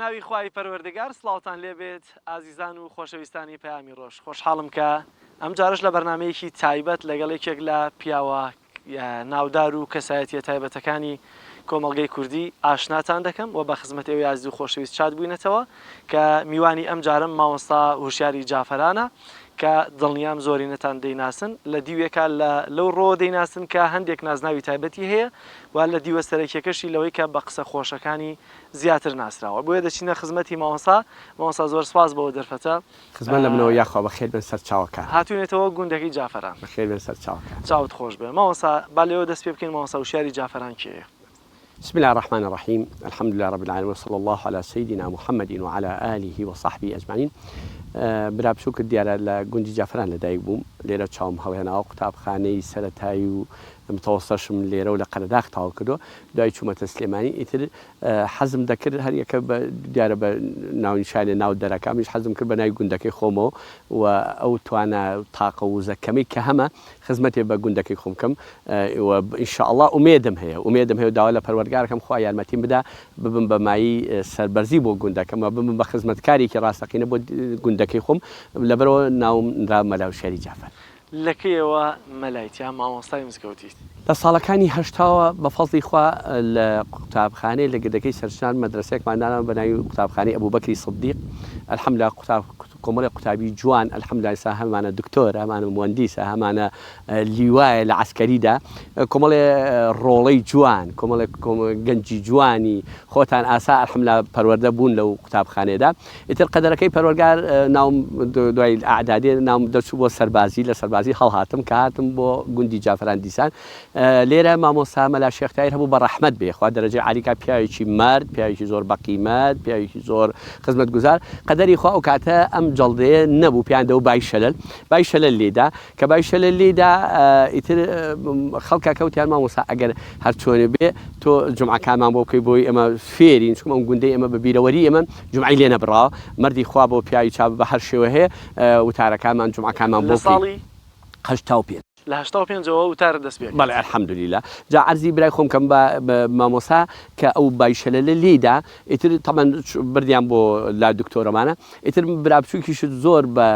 ناوی خوای پەروەردگار سڵاوتان لێبێت ئازیزان و خۆشەویستانی پەیامی ڕۆژ خۆشحاڵم کە ئەم جارەش لە بەرنامەیەکی تایبەت لەگەڵ یەکێک لە پیاوە ناودار و کەسایەتیە تایبەتەکانی کۆمەڵگەی کوردی ئاشناتان دەکەم و بە خزمەت ئێوەی ئازیز و خۆشەویست شاد بووینەتەوە کە میوانی ئەم جارەم مامۆستا هوشیاری جافەرانە کە دڵنیام زۆرینەتان دەیناسن لە دیوێکا لە لەو ڕۆوە دەیناسن کە هەندێک نازناوی تایبەتی هەیە و لە دیوە سەرەکیەکەشی لەوەی کە بە قسە خۆشەکانی زیاتر ناسراوە بۆیە دەچینە خزمەتی مامۆستا مامۆستا زۆر سپاس بۆ دەرفەتە. خزمەت لە منەوە یاخوا بەخێر بێن سەرچاوەکان. هاتوینەتەوە گوندەکەی جافەران. بەخێر بێن سەرچاوەکان. چاوت خۆش بێ مامۆستا با لێوە دەست پێ بکەین مامۆستا وشیاری جافەران کێیە؟ بسم اللە الرحمن الرحیم الحمد للە رب العالمین وصلی اللە علی سیدنا محمد وعلی آله وصحبه اجمعین برا بچوکت دیارە لە گوندی جافەران لەدایک بووم لێرە چاوم هەڵهێناوە قوتابخانەی سەرەتایی و متەوەستەشم لێرە و لە قەرەداخ تەواو کردووە دوای چوومەتە سلێمانی ئیتر حەزم دەکرد هەر یەکە بە دیارە بە ناونیشانێ ناو دەرەکا منیش حەزم کرد بە ناوی گوندەکەی خۆمەوە و ئەو توانا و تاقە و وزە کەمەی کە هەمە خزمەتێ بە گوندەکەی خۆم بکەم و ان شاء اللە ئومێدم هەیە ئومێدم هەیە و داوا لە پەروەردگارەکەم خوا یارمەتیم بدا ببم بە مایەی سەربەرزی بۆ گوندەکەم و ببم بە خزمەتکارێکی ڕاستەقینە بۆ گوندەکەی خۆم لەبەرئەوە ناوم نرا مەلا هوشیاری جەعفەر. لە کەیەوە مەلایت یا مامۆستای مزگەوتیت؟ لە ساڵەکانی هەشتاوە بە فەزڵی خوا لە قوتابخانەی لە گردەکەی سەرچنار مەدرەسەیەکمان داناوە بە ناوی قوتابخانەی ئەبوبەکری سدیق الحمدللە قوتاب کۆمەڵێک قوتابی جوان الحمدللە ئێستا هەمانە دکتۆرە هەمانە موەندیسە هەمانە لیوایە لە عەسکەریدا کۆمەڵێ ڕۆڵەی جوان کۆمەڵێک گەنجی جوانی خۆتان ئاسا الحمدللە پەروەردە بوون لەو قوتابخانەیەدا ئیتر قەدەرەکەی پەروەرگار ناوم دوای ئەعدادێ ناوم دەرچوو بۆ سەربازی لە سەربازی هەڵهاتم کە هاتم بۆ گوندی جافران دیسان لێرە مامۆستا مەلا شێخ تایر هەبوو بە ڕەحمەت بێ خوا دەرەجەی عالی کا پیاوێکی مەرد پیاوێکی زۆر بەقیمەت پیاوێکی زۆر خزمەتگوزار قەدەری خوا ئەو کاتە ئەم جەڵدەیە نەبوو پێیان دەوت بای شەلەل بای شەلەل لێیدا کە بای شەلەل لێیدا ئیتر خەڵکە کەوتیان مامۆستا ئەگەر هەر چۆنێ بێ تۆ جومعەکانمان بۆ بکەی بۆی ئێمە فێرین چونکە ئەم گوندەی ئێمە بە بیرەوەری ئێمە جومعەی لێ نەبڕاوە مەردی خوا بۆ پیاوی چا بە هەر شێوە هەیە وتارەکانمان جومعەکانمان لە بۆ بکەی ساڵی؟ 85. لە 85 ەوە وتارت دەست پێ کرد. بەڵێ الحمدللە جا عەرزی برای خۆم کەم بە مامۆستا کە ئەو بای شەلەلە لێی دا ئیتر تەبعەن بردیان بۆ لا دکتۆرەمانە ئیتر برا بچووکیشت زۆر بە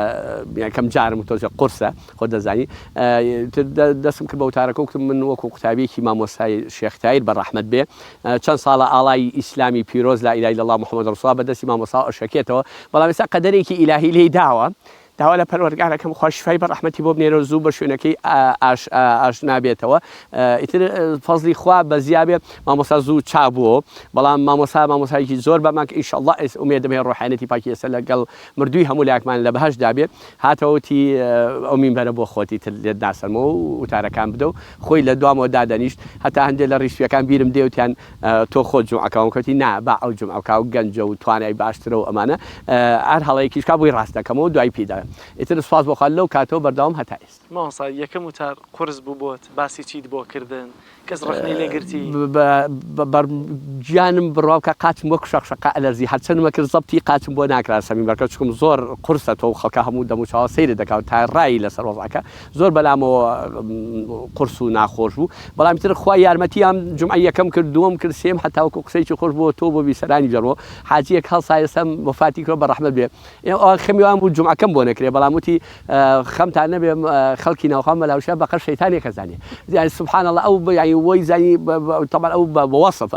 یەکەم جارم تۆزێ قورسە خۆت دەزانی ئیتر دەستم کرد بە وتارەکە وتم من وەکو قوتابیەکی مامۆستای شێخ تایر بە ڕەحمەت بێ چەند ساڵە ئاڵای ئیسلامی پیرۆز لا الە الا اللە محمد رسول اللە بە دەستی مامۆستا ئەشەکێتەوە بەڵام ئێستا قەدەرێکی ئیلاهی لێی داوە داوا لە پەروەردگارەکەم خوا شیفای بە ڕەحمەتی بۆ بنێرێ و زوو بە شوێنەکەی ئاش ئاشنا بێتەوە ئیتر فەزڵی خوا بەزیا بێ مامۆستا زوو چاک بووەوە بەڵام مامۆستا مامۆسایەکی زۆر بەمەک ئیشەڵڵا ئێس ئومێدم هەیە ڕۆحانیەتی پاکی ئێستا لەگەڵ مردووی هەموو لایەکمان لە بەهەشتدا بێ هاتەوە وتی ئەو مینبەرە بۆ خۆت ئیتر لێت ناسەنمەوە و وتارەکان بدە و خۆی لە دوامەوە دادەنیشت هەتا هەندێ لە ڕیشپیەکان بیرم دێ وتیان تۆ خۆت جومعە کە وتی نا با ئەو جومعە بکا و گەنجە و توانای باشترە و ئەمانە هەر هەڵەیەکیش کا بۆی ڕاست دەکەمەوە دوای پێی دەڵێم ئیتر سوپاس بۆ خوا لەو کاتەوە بەردەوام هەتا ئێستا. مامۆستا یەکەم وتار قورس بوو بۆت باسی چیت بۆ کردن کەس ڕەخنەی لێ گرتی؟ بە گیانم بڕوا بکە قاچم وەک شەق شەقە ئەلەرزی هەرچەندم ئەکرد زەبتی قاچم بۆ ناکرا سەمین بەرکە چونکم زۆر قورسە تۆ و خەڵکە هەموو دەموچاوە سەیرت دەکا و تا ڕای لەسەر وەزعەکە زۆر بەلامەوە قورس و ناخۆش بوو بەڵام تر خوا یارمەتیان جومعەی یەکەم کرد دووەم کرد سێم هەتاوەکو قسەیەکی خۆش بۆ تۆ بۆ بیسەرانی جەڕۆ حاجیەک هەڵسا ئێستا وەفاتی کرد بە ڕەحمەت بێ ئەوان خەمی وان بوو جومعەکەم بۆ نەکرێ بەڵام وتی خەمتان نەبێ خەڵکی ناوخوا مەلاوشە بەقەر شەیتانێک ئەزانێ یعنی سبحان الله ئەو یعنی وەی زانی طبعا ئەو بە وەسف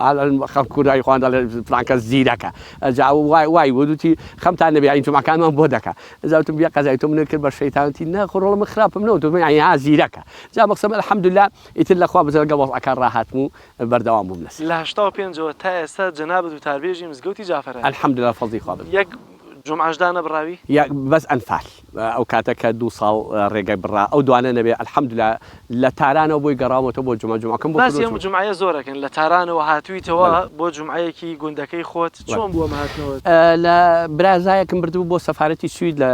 خەڵک کوردای خۆیان دەڵێ فلان کەس زیرەکە جا وای وای وتی خەمتان نەبێ یعنی جومعەکانمان بۆ دەکا جا وتم بیا قەزای تۆ منت کرد بە شەیتان وتی نا خۆ ڕۆڵە من خراپم نەوتووە یعنی ها زیرەکە جا مەقسەم الحمدللە ئیتر لە خوا بزە لەگەڵ وەزعەکان ڕاهاتم و بەردەوام بووم لەسەر. لە 85 ەوە تا ئێستا جەنابت وتاربێژی مزگەوتی جافەرانی. الحمدللە فەزڵی خوا بێت. یەک جومعەش دانەبڕاوی؟ یەک بەس ئەنفال ئەو کاتە کە دوو ساڵ ڕێگە بڕا ئەو دوانە نەبێ الحمدللە لە تارانەوە بۆی گەڕاومەتەوە بۆ جومعە جومعەکەم بۆ باسی ئەم جومعەیە زۆر ئەکەن لە تارانەوە هاتوویتەوە بۆ جومعەیەکی گوندەکەی خۆت چۆن بوو ئەم هاتنەوەت؟ لە برازایەکم بردبوو بۆ سەفارەتی سوید لە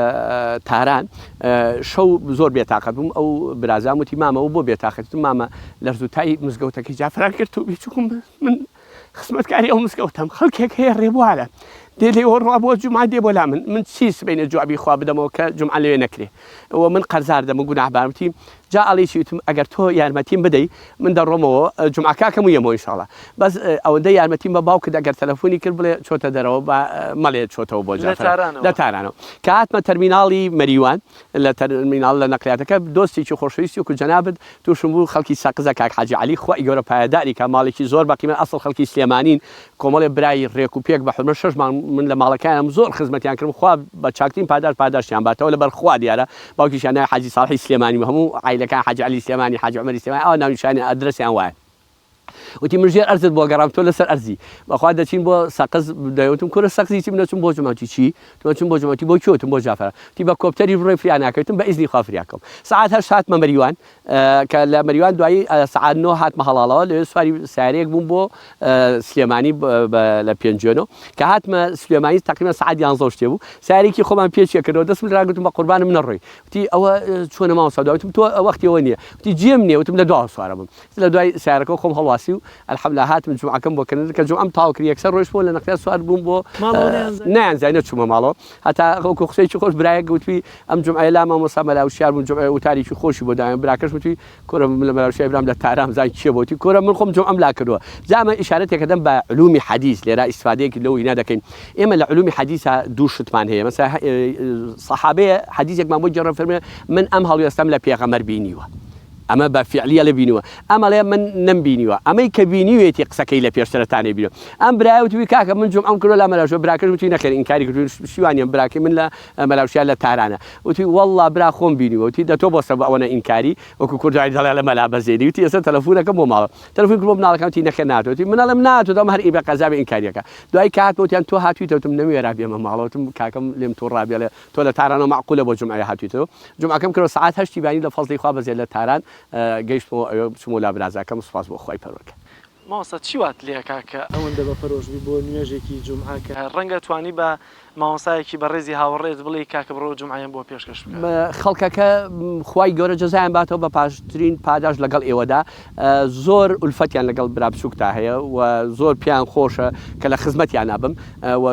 تاران شەو زۆر بێتاقەت بووم ئەو برازام وتی مامە ئەو بۆ بێتاقەتی وتم مامە لەرزوتای مزگەوتەکەی جافران کرد و بیچووم من خزمەتکاری ئەو مزگەوتەم خەڵکێک هەیە ڕێبوارە دێ لێوە ڕوا بۆ جومعە دێ بۆ لا من من چی سبەینێ جوابی خوا بدەمەوە کە جومعە لەوێ نەکرێ و من قەرزار دەم و گوناهبارم وتی. جا ئەڵێی چی وتم ئەگەر تۆ یارمەتیم بدەی من دەڕۆمەوە جومعە کاکەم و یەمەوە ئینشاڵا بەس ئەوەندە یارمەتیم بە باوکت ئەگەر تەلەفۆنی کرد بڵێ چۆتە دەرەوە با مەڵێ چۆتەوە بۆ جافەر لە تارانەوە کە هاتمە تەرمیناڵی مەریوان لە تەرمیناڵ لە نەقلیاتەکە دۆستێکی خۆشەویستی وەکو جەنابت تووشم بوو خەڵکی سەقزە کاک حاجی عەلی خوای گەورە پایەداری کا ماڵێکی زۆر بەقیمەت ئەسڵ خەڵکی سلێمانین کۆمەڵێ برای ڕێک و پێک بە حورمەت شەش مانگ من لە ماڵەکەیانم زۆر خزمەتیان کردم خوا بە چاکترین پاداشت پاداشتیان باتەوە لەبەر خوا دیارە باوکیشیان ناوی حاجی ساڵحی سلێمانی بوو هەموو عایلەکان حاجی عەلی سلێمانی حاجی عومەری سلێمانی ئاوا ناونیشانی ئەدرەسیان وایە وتی من ژێر ئەرزت بۆ گەڕام تۆ لەسەر ئەرزی بەخوا دەچین بۆ سەقز دەیوتم کورە سەقزی چی من چوم بۆ جومعە وتی چی تۆ چوم بۆ جومعە وتی بۆ کوێ وتم بۆ جافەرە وتی بە کۆپتەریش بڕۆی فریا ناکەویتم بە ئیزنی خوا فریا کەوم سەعات هەشت هاتمە مەریوان کە لە مەریوان دوایی سەعات نۆ هاتمە هەڵاڵەوە لەوێ سواری سیارەیەک بووم بۆ سلێمانی لە پێنجوێنەوە کە هاتمە سلێمانی تقریبا سەعات یانزە و شتێ بوو سیارێکی خۆمان پێچێ کردەوە دەستم ڕاگرتم بە قوربانم نەڕۆی وتی ئەوە چۆنە مامۆستا دوای وتم تۆ وەختی ئەوە نییە وتی جێم نییە وتم لە دواوە سوارە بم لە دوای سیارەکە خۆم هەڵواسی و الحمدلله هاتم جومعەکەم بۆ کردن کە جومعەم تەواو کرد یەکسەر ڕۆیشتمەوە لە نەقلیات سوار بووم بۆ نەیانزانی نەچوومە ماڵەوە هەتا وەکو قسەیەکی خۆش برایەک وتوی ئەم جومعەیە لا مامۆستا مەلا وشیار بووم جومعە وتارێکی خۆشی بۆ دایم براکەش وتوی کورە من لە مەلا وشیار برام لە تاران زان کێ بۆ وتی کورە من خۆم جومعەم لا کردووە جا ئەمە ئیشارەتێکە دەم بە علومی حەدیث لێرە ئیستفادەیەکی لەو هینا دەکەین ئێمە لە علومی حەدیثا دوو شتمان هەیە مەسەلا سەحابەیە حەدیثێکمان بۆ گێڕە فەرموێ من ئەم هەڵوێستەم لە پێغەمبەر بینیوە ئەمە بە فیعلی ئەڵێ بینیوە ئەم ئەڵێ من نەمبینیوە ئەمەی کە بینیوێتی قسەکەی لە پێشترە تا نەیبینیوە ئەم برایە وتوی کاکە من جومعەم کردوە لا مەلاوشیا براکەش وتوی نەخێر ئینکاری کردوە شیوانیم براکەی من لە مەلاوشیا لە تارانە وتوی وەڵڵا برا خۆم بینیوە وتی دە تۆ بۆ سەبە ئەوەنە ئینکاری وەکو کوردواری دەڵێ ئەڵێ مەلا بەزێنی وتی ئێستا تەلەفونەکەم بۆ ماڵە تەلەفون کرد بۆ مناڵەکان وتی نەخێر نەهاتوە وتی من ئەڵێم نەهاتوە دەڵێم هەر ئیبە قەزابێ ئینکاریەکە دوایی کە هاتمەوە وتیان تۆ هاتویتە وتم نەموێرا بێمە ماڵەوە وتم کاکەم لێم توڕا بێ ئەڵێ تۆ لە تارانەوە مەعقولە بۆ جومعەیە هاتویتەوە؟ جومعەکەم کردەوە سەعات هەشتی بەیانی لە فەزڵی خوا بەزێ لە تاران گەیشتمەوە ئەوێ چومەوە لا برازاکەم سوپاس بۆ خوای پەروەردگار. مامۆستا چی وات لێ ئەکا کە ئەوەندە بە پەرۆش بی بۆ نوێژێکی جومعە کە ڕەنگە توانی بە مامۆستایەکی بەڕێزی هاوڕێت بڵێی کاکە بڕۆ جومعەیەم بۆ پێشکەش بکە؟ خەڵکەکە خوای گەورە جەزایان باتەوە بە پاشترین پاداشت لەگەڵ ئێوەدا زۆر ئولفەتیان لەگەڵ برا بچوکتا هەیە و زۆر پێیان خۆشە کە لە خزمەتیانا بم و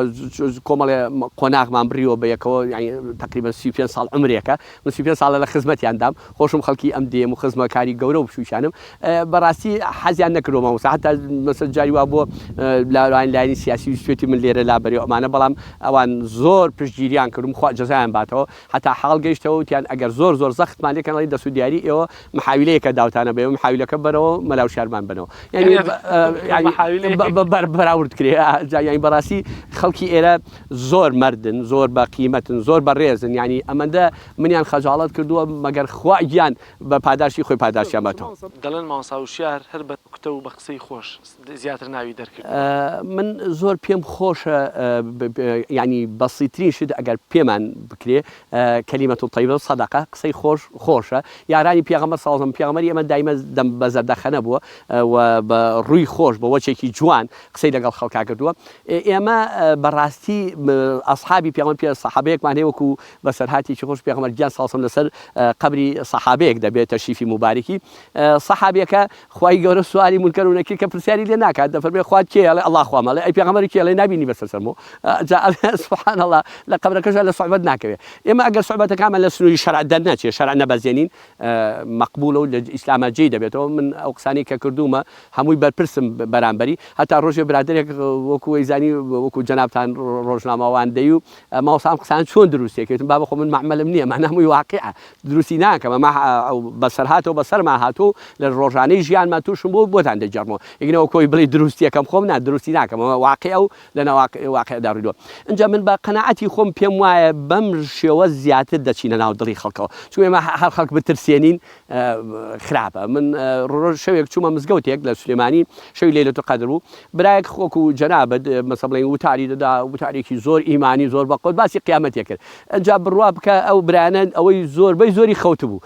کۆمەڵێ قۆناغمان بڕیوە بە یەکەوە یانی تەقریبەن 35 ساڵ عومرێکە من 35 ساڵە لە خزمەتیان دام خۆشم خەڵکی ئەم دێم و خزمەکاری گەورە و بچووکیانم بەڕاستی حەزیان نەکردووە مامۆستا حتا مەسەل جاری وا بووە لاوان لایەنی سیاسی ویستوێتی من لێرە لابەرێ و ئەمانە بەڵام ئەوان زۆر پشتگیریان کردم خوا جەزایان باتەوە هەتا حاڵ گەیشتەوە وتیان ئەگەر زۆر زۆر زەختمان لێ کەن ئەڵێن دەست و دیاری ئێوە محاویلەیەکە داوتانە بە ئێمە محاویلەکە بەرەوە مەلا وشیارمان بەنەوە یانی یانی بەراورد کرێ جا یانی بەڕاستی خەڵکی ئێرە زۆر مەردن زۆر بە قیمەتن زۆر بەڕێزن یانی ئەمەندە منیان خەجاڵەت کردووە مەگەر خوا گیان بە پاداشتی خۆی پاداشتیان باتەوە. دەڵێن مامۆستا وشیار هەر بە نوکتە و بە قسەی خۆش زیاتر ناوی دەرکردووە. من زۆر پێم خۆشە یانی بەسیترین شت ئەگەر پێمان بکرێ کلمە طیبە صدقە قسەی خۆش خۆشە یارانی پێغەمبەر صلی اللە پێغەمبەری ئێمە دایمە دەم بە زەردەخەنە بووە و بە ڕووی خۆش بە وەچێکی جوان قسەی لەگەڵ خەڵکا کردووە ئێمە بەڕاستی ئەصحابی پێغەمبەر پێ سەحابەیەکمان هەیە وەکو بەسەرهاتێکی خۆش پێغەمبەر گیان صلی اللە لەسەر قەبری سەحابەیەک دەبێت تەشریفی موبارکی سەحابیەکە خوای گەورە سوالی مونکەر و نەکیر کە پرسیاری لێ ناکات دەفەرمێ خوات کێیە ئەڵێ ئەڵا خوامە ئەڵێ ئەی پێغەمبەری کێیە ئەڵێ نابینی بەسەر سەرمەوە جا ئەڵێ سبحان اللە لە قەبرەکەشا لە سوعبەت ناکەوێ ئێمە ئەگەر سوعبەتەکانمان لە سنووری شەرع دەرنەچێ شەرع نەبەزێنین مەقبوولە و لە ئیسلاما جێی دەبێتەوە من ئەو قسانەی کە کردوومە هەمووی بەرپرسم بەرامبەری هەتا ڕۆژێ برادەرێک وەکو وەیزانی وەکو جەنابتان ڕۆژنامەوان دەی و مامۆستا ئەم قسانە چۆن دروستێکەوتم بابە خۆ من مەعمەلم نییە مانا هەمووی واقیعە دروستی ناکەم ئەمە بەسەرهاتەوە بەسەرما هاتووە و لە ڕۆژانەی ژیانما تووشم بووە بۆتان دەگێڕمەوە ئیگنە وەک خۆی بڵێی دروستی ئەکەم خۆم نا دروستی ناکەم ئەمە واقیعە و لە ناو واقیعدا ڕوویداوە ئینجا من بە قەناعەتی خۆم پێم وایە بەم شێوە زیاتر دەچینە ناو دڵی خەڵکەوە چونکە ئێمە هەر خەڵک بترسێنین خراپە من ڕۆژ شەوێک چوومە مزگەوتێک لە سلێمانی شەوی لەیلەت القدر بوو برایەک وەکو جەنابت مەسە بڵێن وتاری دەدا وتارێکی زۆر ئیمانی زۆر بەقوەت باسی قیامەتێ کرد ئەنجا بڕوا بکە ئەو برایانە ئەوەی زۆربەی زۆری خەوتبوو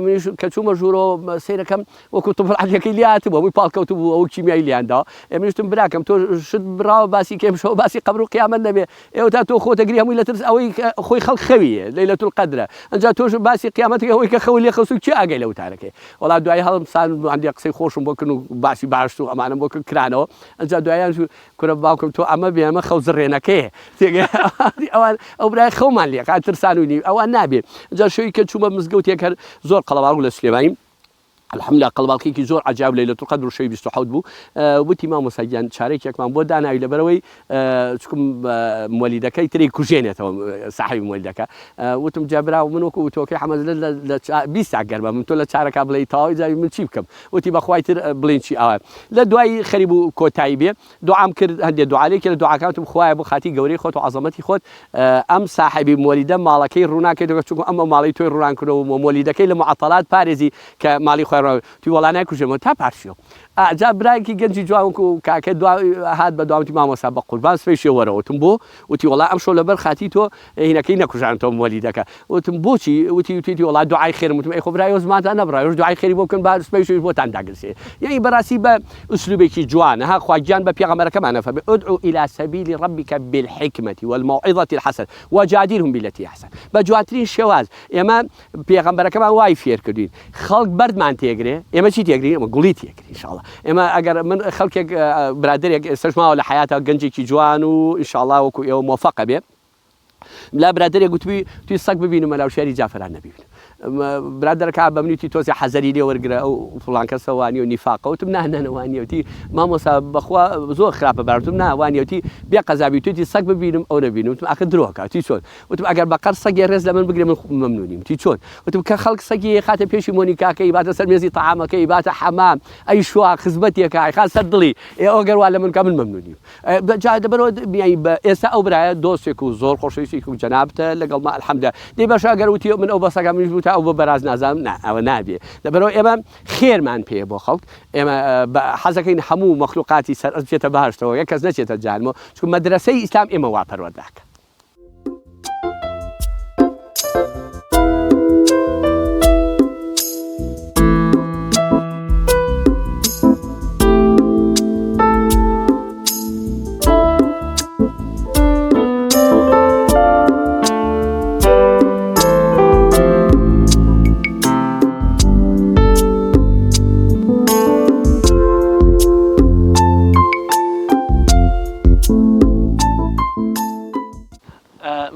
منیش کە چوومە ژوورەوە سەیرەکەم وەکو طفل عەلیەکەی لێ هاتبوو هەمووی پاڵ کەوتبوو ئەو کیمیای لێیان داوە منیش وتم براکەم تۆ شت بڕاوە باسی کەم شەو باسی قەبر و قیامەت نەبێ ئێوە تا تۆ خۆتەگری هەمووی لە ترس ئەوەی خۆی خەڵک خەویە لەیلەت القدرە ئەنجا تۆش باسی قیامەتەکەی ئەوەی کە خەو لێ خەوسو کێ ئاگای لە وتارەکەی وەڵا دوایی هەڵم سان هەندێک قسەی خۆشم بۆ کردن و باسی باشت و ئەمانەم بۆ کرد کرانەوە ئەنجا دوایان کورە باوکم تۆ ئەمە بێ ئەمە خەو زڕێنەکەیە تێگەی ئەوان ئەو برای خەومان لێکا ترسان و نیو ئەوان نابێ جا شەوی کە چوومە مزگەوتێک هەر زۆر قەڵەباڵغ لە سلێمانی. الحمدللە قەڵباڵخێکی زۆر عەجایب لەیلەت القدر و شەوی 27 بوو وتی مامۆستا گیان چارەکێکمان بۆ داناوی لەبەرەوەی چکم مۆلیدەکەی تری کوژێنێتەوە ساحبی مۆلیدەکە وتم جا برا من وەکو وتۆکەی حەمەزلە لە 20 سا گەرمە من تۆ لە چارەکە بڵێی تەواوی جاوی من چی بکەم وتی بەخوای تر بڵێن چی ئاوا لە دوای خەریب و کۆتایی بێ دوعام کرد هەندێ دوعا لێ کرد دوعاکان وتم خوایە بۆ خاتی گەورەی خۆت و عەزەمەتی خۆت ئەم ساحێبی مۆلیدە ماڵەکەی ڕووناکەیتەوە چونکە ئەم ماڵەی تۆی ڕوونان کردەوە و مۆلیدەکەی لە معەتەڵات پارێزی کە ماڵی خۆی ڕوون وتی وەڵا نایکوژێمەوە تا پارشیۆ ئا جا برایەکی گەنجی جوان وەکو کاکە دوا هات بە دوام وتی مامۆستا بە قوربان سبەی شێو وەرەوە وتم بۆ وتی وەڵا ئەمشەو لەبەر خاتی تۆ هینەکەی نەکوژانتەوە مۆلیدەکە وتم بۆچی؟ وتی وتیتی وەڵا دوعای خێرم وتم ئەی خۆ برای زمانتان نەبڕا ئێوەش دوعای خێری بۆ بکەن با سبەی شەویش بۆتان داگرسێ یەعنی بەڕاستی بە ئوسلوبێکی جوان ها خوا گیان بە پێغەمبەرەکەمان ئەفەرمێ ادع الی سبیل ربک بالحکمە والموعظە الحسنە وجادلهم بالتی هی احسن بە جوانترین شێواز ئێمە پێغەمبەرەکەمان وای فێر کردوین خەڵک بەردمان تێگرێ ئێمە چی تێگرین ئێمە گوڵی تێگرین ان شاء الله ئێمە ئەگەر من خەڵکێک برادەرێک ئێستاش ماوە لە حەیاتا گەنجێکی جوان و ان شاء الله وەکو ئێوە مۆفەقە بێ لا برادەرێک گوتبووی توی سەگ ببینم مەلا وشیاری جافەران نەبیبینم برادەرەکە بە منی وتی تۆزێ حەزەری لێ وەرگرە ئەو فڵان کەسە وانیە و نیفاقە وتم نا نا وانیە وتی مامۆستا بەخوا زۆر خراپە بارتم نا وانیە وتی بێ قەزابی توتی سەگ ببینم ئەو نەبینم وتم ئاخر درۆکە وتی چۆن وتم ئەگەر بەقەر سەگێ ڕێز لە من بگرێ من مەمنونیم وتی چۆن وتم کە خەڵک سەگی خاتە پێشی مۆنیکاکەی باتە سەر مێزی تەعامەکەی باتە حەمام ئەی شوا خزمەتێکە ئەیخا سەر دڵی ئێ ئەگەر وا لە من کا من مەمنونیم جا لەبەرئەوە یانی بە ئێستا ئەو برایە دۆستێک و زۆر خۆشەویستێک و جەنابتە لەگەڵما الحمدللە دەی باشە ئەگەر وتی من ئەو بەسەکە منیش وتە ئەو بە بەراز نازانم نا ئەوە نابێ لەبەرئەوە ئێمە خێرمان پێیە بۆ خەڵک ئێمە حەزەکەین هەموو مەخلوقاتی سەر ئەرز بچێتە بەهەشتەوە یەک کەس نەچێتە جەهەنمەوە چونکە مەدرەسەی ئیسلام ئێمە وا پەروەردە ئەکات.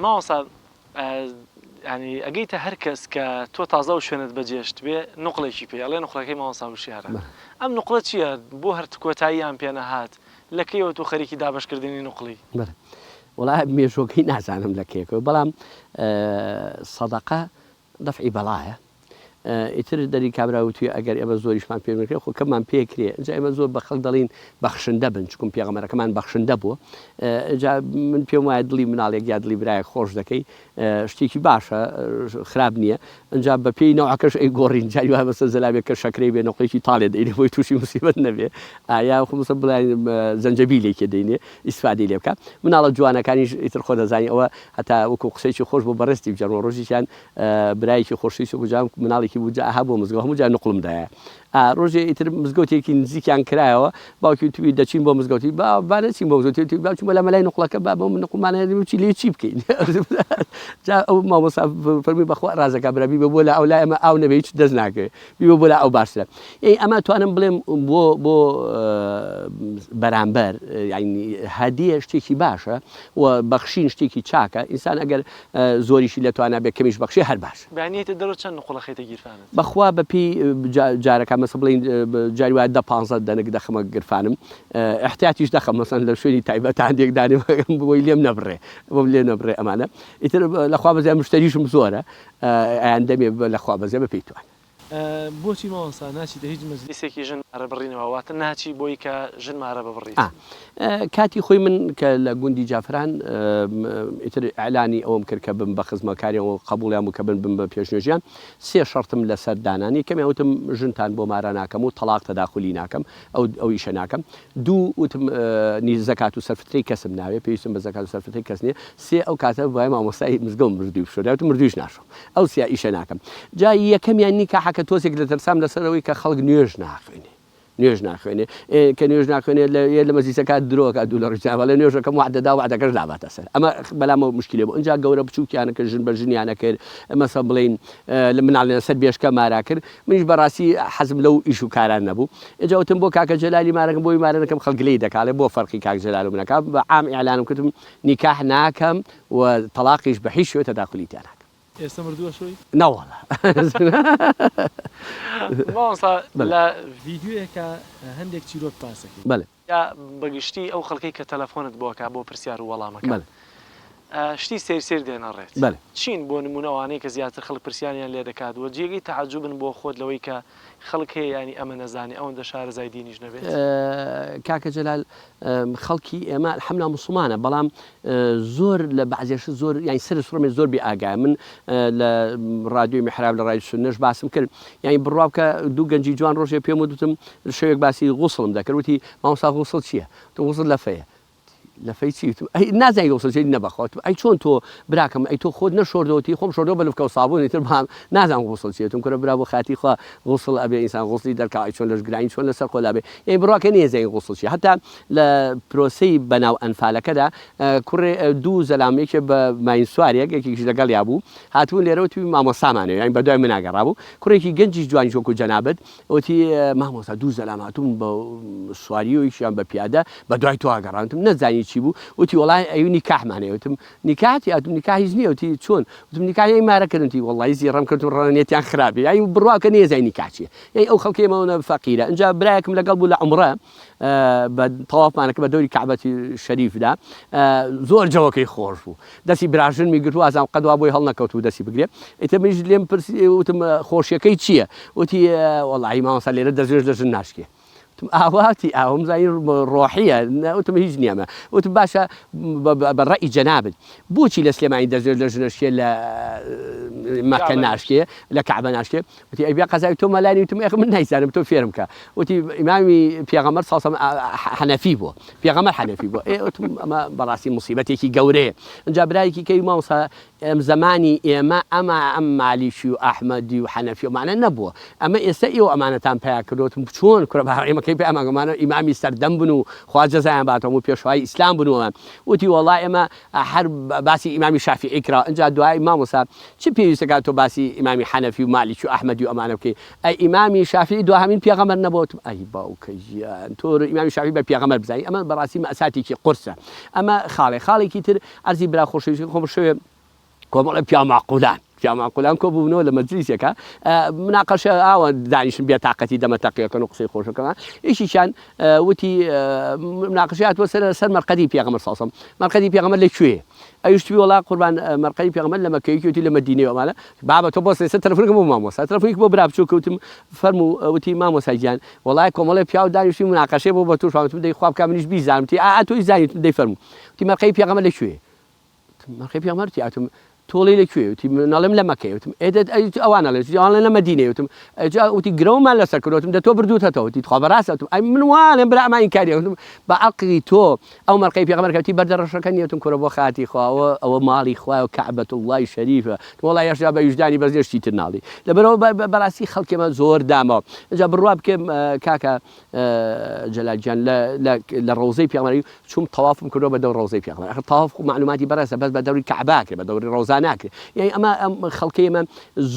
مامۆستا ینی ئەگەیتە هەر کەس کە تۆ تازە و شوێنت بەجێشت بێ نقلێکی پێ ئەڵێ نقلەکەی مامۆستا وشیارە ئەم نقلە چییە بۆ هەر کۆتاییان پێ نەهات لە کەیەوە تۆ خەریکی دابەشکردنی نقلی؟ بەڵێ وەڵا مێژووەکەی نازانم لە کەیەکەوە بەڵام سەدەقە دەفعی بەڵایە ئیتر دەری کابرا وتویە ئەگەر ئێمە زۆریشمان پێ نەکرێ خۆ کەممان پێ کرێ ئینجا ئێمە زۆر بە خەڵک دەڵێین بەخشندە بن چکم پێغەمبەرەکەمان بەخشندە بووە ئینجا من پێم وایە دڵی مناڵێک یا دڵی برایەک خۆش دەکەی شتێکی باشە خراپ نییە ئینجا بە پێی نەوعەکەش ئەی گۆڕین جاری وایە مەسەن زەلامێک کە شەکرەی بێ نقڵێکی تاڵێ دەینێ بۆی تووشی موسیبەت نەبێ یا خۆ مەسەن بڵێن زەنجەبیلێکی دەینێ ئیسفادەی لێ بکا مناڵە جوانەکانیش ئیتر خۆ دەزانی ئەوە هەتا وەکو قسەیەکی خۆش بۆ بەڕێزتی بگێڕمەوە ڕۆژێکیان برایەکی خۆشەویست وەکو جام مناڵێکی بوو جا ئەها بۆ مزگەوت هەموو جار نوقڵم دایە ئا ڕۆژێ ئیتر مزگەوتێکی نزیکیان کرایەوە باوکی وتوی دەچین بۆ مزگەوتی با با نەچین بۆ مزگەوتی وتی باوکی بۆ لە مەلای نوقڵەکە با بۆ نوقڵمانە چی لێ چی بکەین جا ئەو مامۆستا فەرمی بەخوا ڕازەکە برا بیبە بۆ لە ئەو لای ئەمە ئاو نەبێ هیچ دەست ناکەوێ بیبە بۆ لا ئەو باشترە ئەی ئەمە توانم بڵێم بۆ بۆ بەرامبەر یعنی هەدیە شتێکی باشە و بەخشین شتێکی چاکە ئینسان ئەگەر زۆریشی لە توانا بێ کەمیش بەخشێ هەر باشە. بەیانی یەیتە دەرەوە چەند نقوڵ ئەخەیتە گیرفانت؟ بەخوا بە پێی جارەکان مەسە بڵێین جاری وایە دە پانزە دەنک دەخەمە گرفانم ئیحتیاتیش دەخەم مەسەن لە شوێنی تایبەت هەندێک دانێم بۆی لێم نەبڕێ بۆم لێ نەبڕێ ئەمانە ئیتر لەخوا بەزیاد مشتەریشم زۆرە ئەیان دەمێ لەخوا بەزێ بە پێی توانا. بۆچی مامۆستا ناچیتە هیچ مەجلیسێکی ژن مارە بڕینەوە واتە ناچی بۆی کە ژن مارە ببڕیت؟ ئا کاتی خۆی من کە لە گوندی جافران ئیتر ئیعلانی ئەوەم کرد کە بم بە خزمەکاریان و قەبوڵیان بوو کە بن بم بە پێشنوێژیان سێ شەڕتم لەسەر دانان یەکەمیان وتم ژنتان بۆ مارە ناکەم و تەڵاق تەداخولی ناکەم ئەو ئەو ئیشە ناکەم دوو وتم نی زەکات و سەرفترەی کەسم ناوێ پێویستم بە زەکات و سەرفترەی کەس نییە سێ ئەو کاتە وایە مامۆستای مزگەوت مردووی بشۆرێ وتم مردوویش ناشۆم ئەو سیا ئیشە ناکەم جا یەکەمیان نیکاحەکە تۆزێک دەترسام لەسەر ئەوەی کە خەڵک نوێژ ناخوێنێ نوێژ ناخوێنێ کە نوێژ ناخوێنێ لە یە لە مەجلیسەکە درۆکە دوو لە ڕیزان بەڵێ نوێژەکەم وعدە دا وعدەکەش ناباتە سەر ئەمە بەلامەوە مشکلێ بوو ئینجا گەورە بچووکیانە کرد ژن بە ژنیانە کرد مەسە بڵێین لە مناڵیان سەر بێشکە مارا کرد منیش بەڕاستی حەزم لەو ئیش و کاران نەبوو ئینجا وتم بۆ کاکە جەلالی مارەکەم بۆی مارە نەکەم خەڵک گلەیی دەکا ئەڵێ بۆ فەرقی کاک جەلال و منەکە بە عام ئیعلانم کردم نیکاح ناکەم و تەڵاقیش بە هیچ شێوەیەک تەداخولی تیا ناکەم. ئێستا مردووە شۆی؟ نەوەڵا. مامۆستا لە ڤیدیۆیەکا هەندێک چیرۆک باس ئەکەی. بەلێ. یا بە گشتی ئەو خەڵکەی کە تەلەفۆنت بۆ ئەکا بۆ پرسیار و وەڵامەکان شتی سەیر سەیر دێنە ڕێت چین بۆ نموونە ئەوانەی کە زیاتر خەڵک پرسیاریان لێ دەکات و جێگەی تەعەجوبن بۆ خۆت لەوەی کە خەڵک هەیە یانی ئەمە نەزانێ ئەوەندە شارەزای دینیش نەبێت؟ کاکە جەلال خەڵکی ئێمە الحمدللە موسڵمانە بەڵام زۆر لە بەعزێ شت زۆر یانی سەرت سوڕمێ زۆر بێ ئاگایە من لە ڕادیۆی میحراب لە ڕادیۆی سوننەش باسم کرد یانی بڕوا بکە دوو گەنجی جوان ڕۆژێ پێم وت وتم شەوێک باسی غوسڵم دەکرد وتی مامۆستا غوسڵ چییە؟ وتم غوسڵ لەفەیە لەفەی چی؟ وتم ئەی نازانی غوسڵ چیە؟ نەبەخوا وتم ئەی چۆن تۆ براکەم ئەی تۆ خۆت نەشۆردەوە وتی خۆم شۆردەوە بە لفکە و سابوون ئیتر بام نازانم غوسڵ چیە وتم کورە برا بۆ خاتری خوا غوسڵ ئەبێ ئینسان غوسڵی دەرکا ئەی چۆن لەش گرانی چۆن لەسەر خۆ لابێ یانی بڕواکە نەیەزانی غوسڵ چیە هەتا لە پرۆسەی بەناو ئەنفالەکەدا کوڕێ دوو زەلام یەکێ بە ماین سوارێک یەکێکیش لەگەڵیا بوو هاتبوون لێرە وتی مامۆستامانەوێ یانی بەدوای منا گەڕابوو کوڕێکی گەنجیش جوانیش وەکو جەنابت وتی مامۆستا دوو زەلام هاتوون بە سواری و یەکیان بە پیادە بە دوای تۆ گەڕان وتم نەزانی چی بوو وتی وەڵای ئەوی نیکاحمان هەیە وتم نیکاح چی وتم نیکاح هیچ نییە وتی چۆن وتم نیکاح یانی مارە کردن وتی وەڵای زیڕەم کرد و ڕەنێتیان خراپە یانی بڕوا کە نەیزانی نیکاح چییە یانی ئەو خەڵکی ئێمە فەقیرە ئینجا برایەکم لەگەڵ بوو لە عومڕە بە تەوافمانەکە بە دەوری کەعبەتی شەریفدا زۆر جەوەکەی خۆش بوو دەستی براژنمی گرت وازانم قەت وا بۆی هەڵنەکەوت بوو دەستی بگرێ ئیتر منیش لێم پرسی وتم خۆشیەکەی چییە وتی وەڵی مامۆستا لێرە دەستنوێژ لە ژن ناشکێ وتم ئاوا وتی ئاوم زانی ڕۆحیە وتم هیچ نییەمە وتم باشە بە ڕەئی جەنابت بۆچی لە سلێمانی دەستنوێژ لە ژنە شکێ لە مەکە ناشکێ لە کەعبە ناشکێ وتی ئەی بێ قەزای تۆ مەلانی وتم ئێخ من نایزانم تۆ فێرم کە وتی ئیمامی پێغەمبەر صلی الله حەنەفی بووە پێغەمبەر حەنەفی بووە ئێ وتم ئەمە بەڕاستی مصیبەتێکی گەورەیە ئینجا برایەکی کەی مامۆستا ئەم زەمانی ئێمە ئەمە ئەم مالیکی و ئەحمەدی و حەنەفی و ئەمانە نەبووە ئەمە ئێستا ئێوە ئەمانەتان پیا کردووە وتم چۆن کورە با ئێمە کەی پێمان ئەمانە ئیمامی سەردەم بن و خوا جەزایان باتەوە و پێشوای ئیسلام بن و ئەمە وتی وەڵا ئێمە هەر باسی ئیمامی شافیعی کرا ئینجا دوای مامۆستا چ پێویستە کات تۆ باسی ئیمامی حەنەفی و مالیکی و ئەحمەدی و ئەمانە بکەی ئەی ئیمامی شافیعی دواهەمین پێغەمبەر نەبووە وتم ئەی باوکە گیان تۆ ئیمامی شافیعی بە پێغەمبەر بزانی ئەمە بەڕاستی مەئساتێکی قورسە ئەمە خاڵێ خاڵێکی تر عەرزی برا خۆشەویستی خۆم شەوێ کۆمەڵە پیاو ماقولان پیاو ماقولان کۆ ببنەوە لە مەجلیسێکا مناقەشە ئاوە دانیشن بێ تاقەتی دەمە تەقیەکەن و قسەی خۆشەکەمان یەکێکیان وتی مناقەشەی هاتووە سەر سەر مەرقەدی پێغەمبەر صلی الله مەرقەدی پێغەمبەر لە کوێ ئەویش توی وەڵا قوربان مەرقەدی پێغەمبەر لە مەککە یەکی وتی لە مەدینەی ئەمانە بابە تۆ بۆ سێسە تەلەفۆنێکم بۆ مامۆستا تەلەفۆنێک بۆ برا بچووک وتم فەرموو وتی مامۆستا گیان وەڵای کۆمەڵێ پیاو دانیشتوین مناقەشەی بۆ بە توش وتم دەی خوا بکا منیش بیزانم وتی ئا تۆی زانی وتم دەی فەرموو وتی مەرقەدی پێغەمبەر لە کوێ مەرقەدی پێغەمبەر وتی ئەتم تۆڵەی لە کوێ وتی من ئەڵێم لە مەکەیە وتم ئێ دە ئەی ئەوان ئەڵێن وتی ئەوان ئەڵێن لە مەدینەیە وتم ئەجا وتی گرەومان لەسەر کردووە وتم دە تۆ بردووتەتەوە وتی تخوا بەڕاستە وتم ئەی من وا ئەڵێم برا ئەمان ئینکاری وتم بە عەقڵی تۆ ئەو مەرقەی پێغەمبەر کە وتی بەردە ڕەشەکە نییە وتم کورە بۆ خاتی خوا ئەوە ئەوە ماڵی خوایە و کەعبەت اللە شەریفە وتم وەڵا یەشا بە ویژدانی بەس نییە شتی تر ناڵی لەبەرئەوە بەڕاستی خەڵکی ئێمە زۆر داماوە ئینجا بڕوا بکەم کاکە جەلال گیان لە لە لە ڕەوزەی پێغەمبەری چووم تەوافم کردووە بە دەور ڕەوزەی پێغەمبەر ئەخر تەواف خو مەعلوماتی بەڕێزە بەس بە دەوری کەعبە ئەکرێ بە دەوری ڕەوزا ناکرێ یانی ئەمە ئەم خەڵکەی ئێمە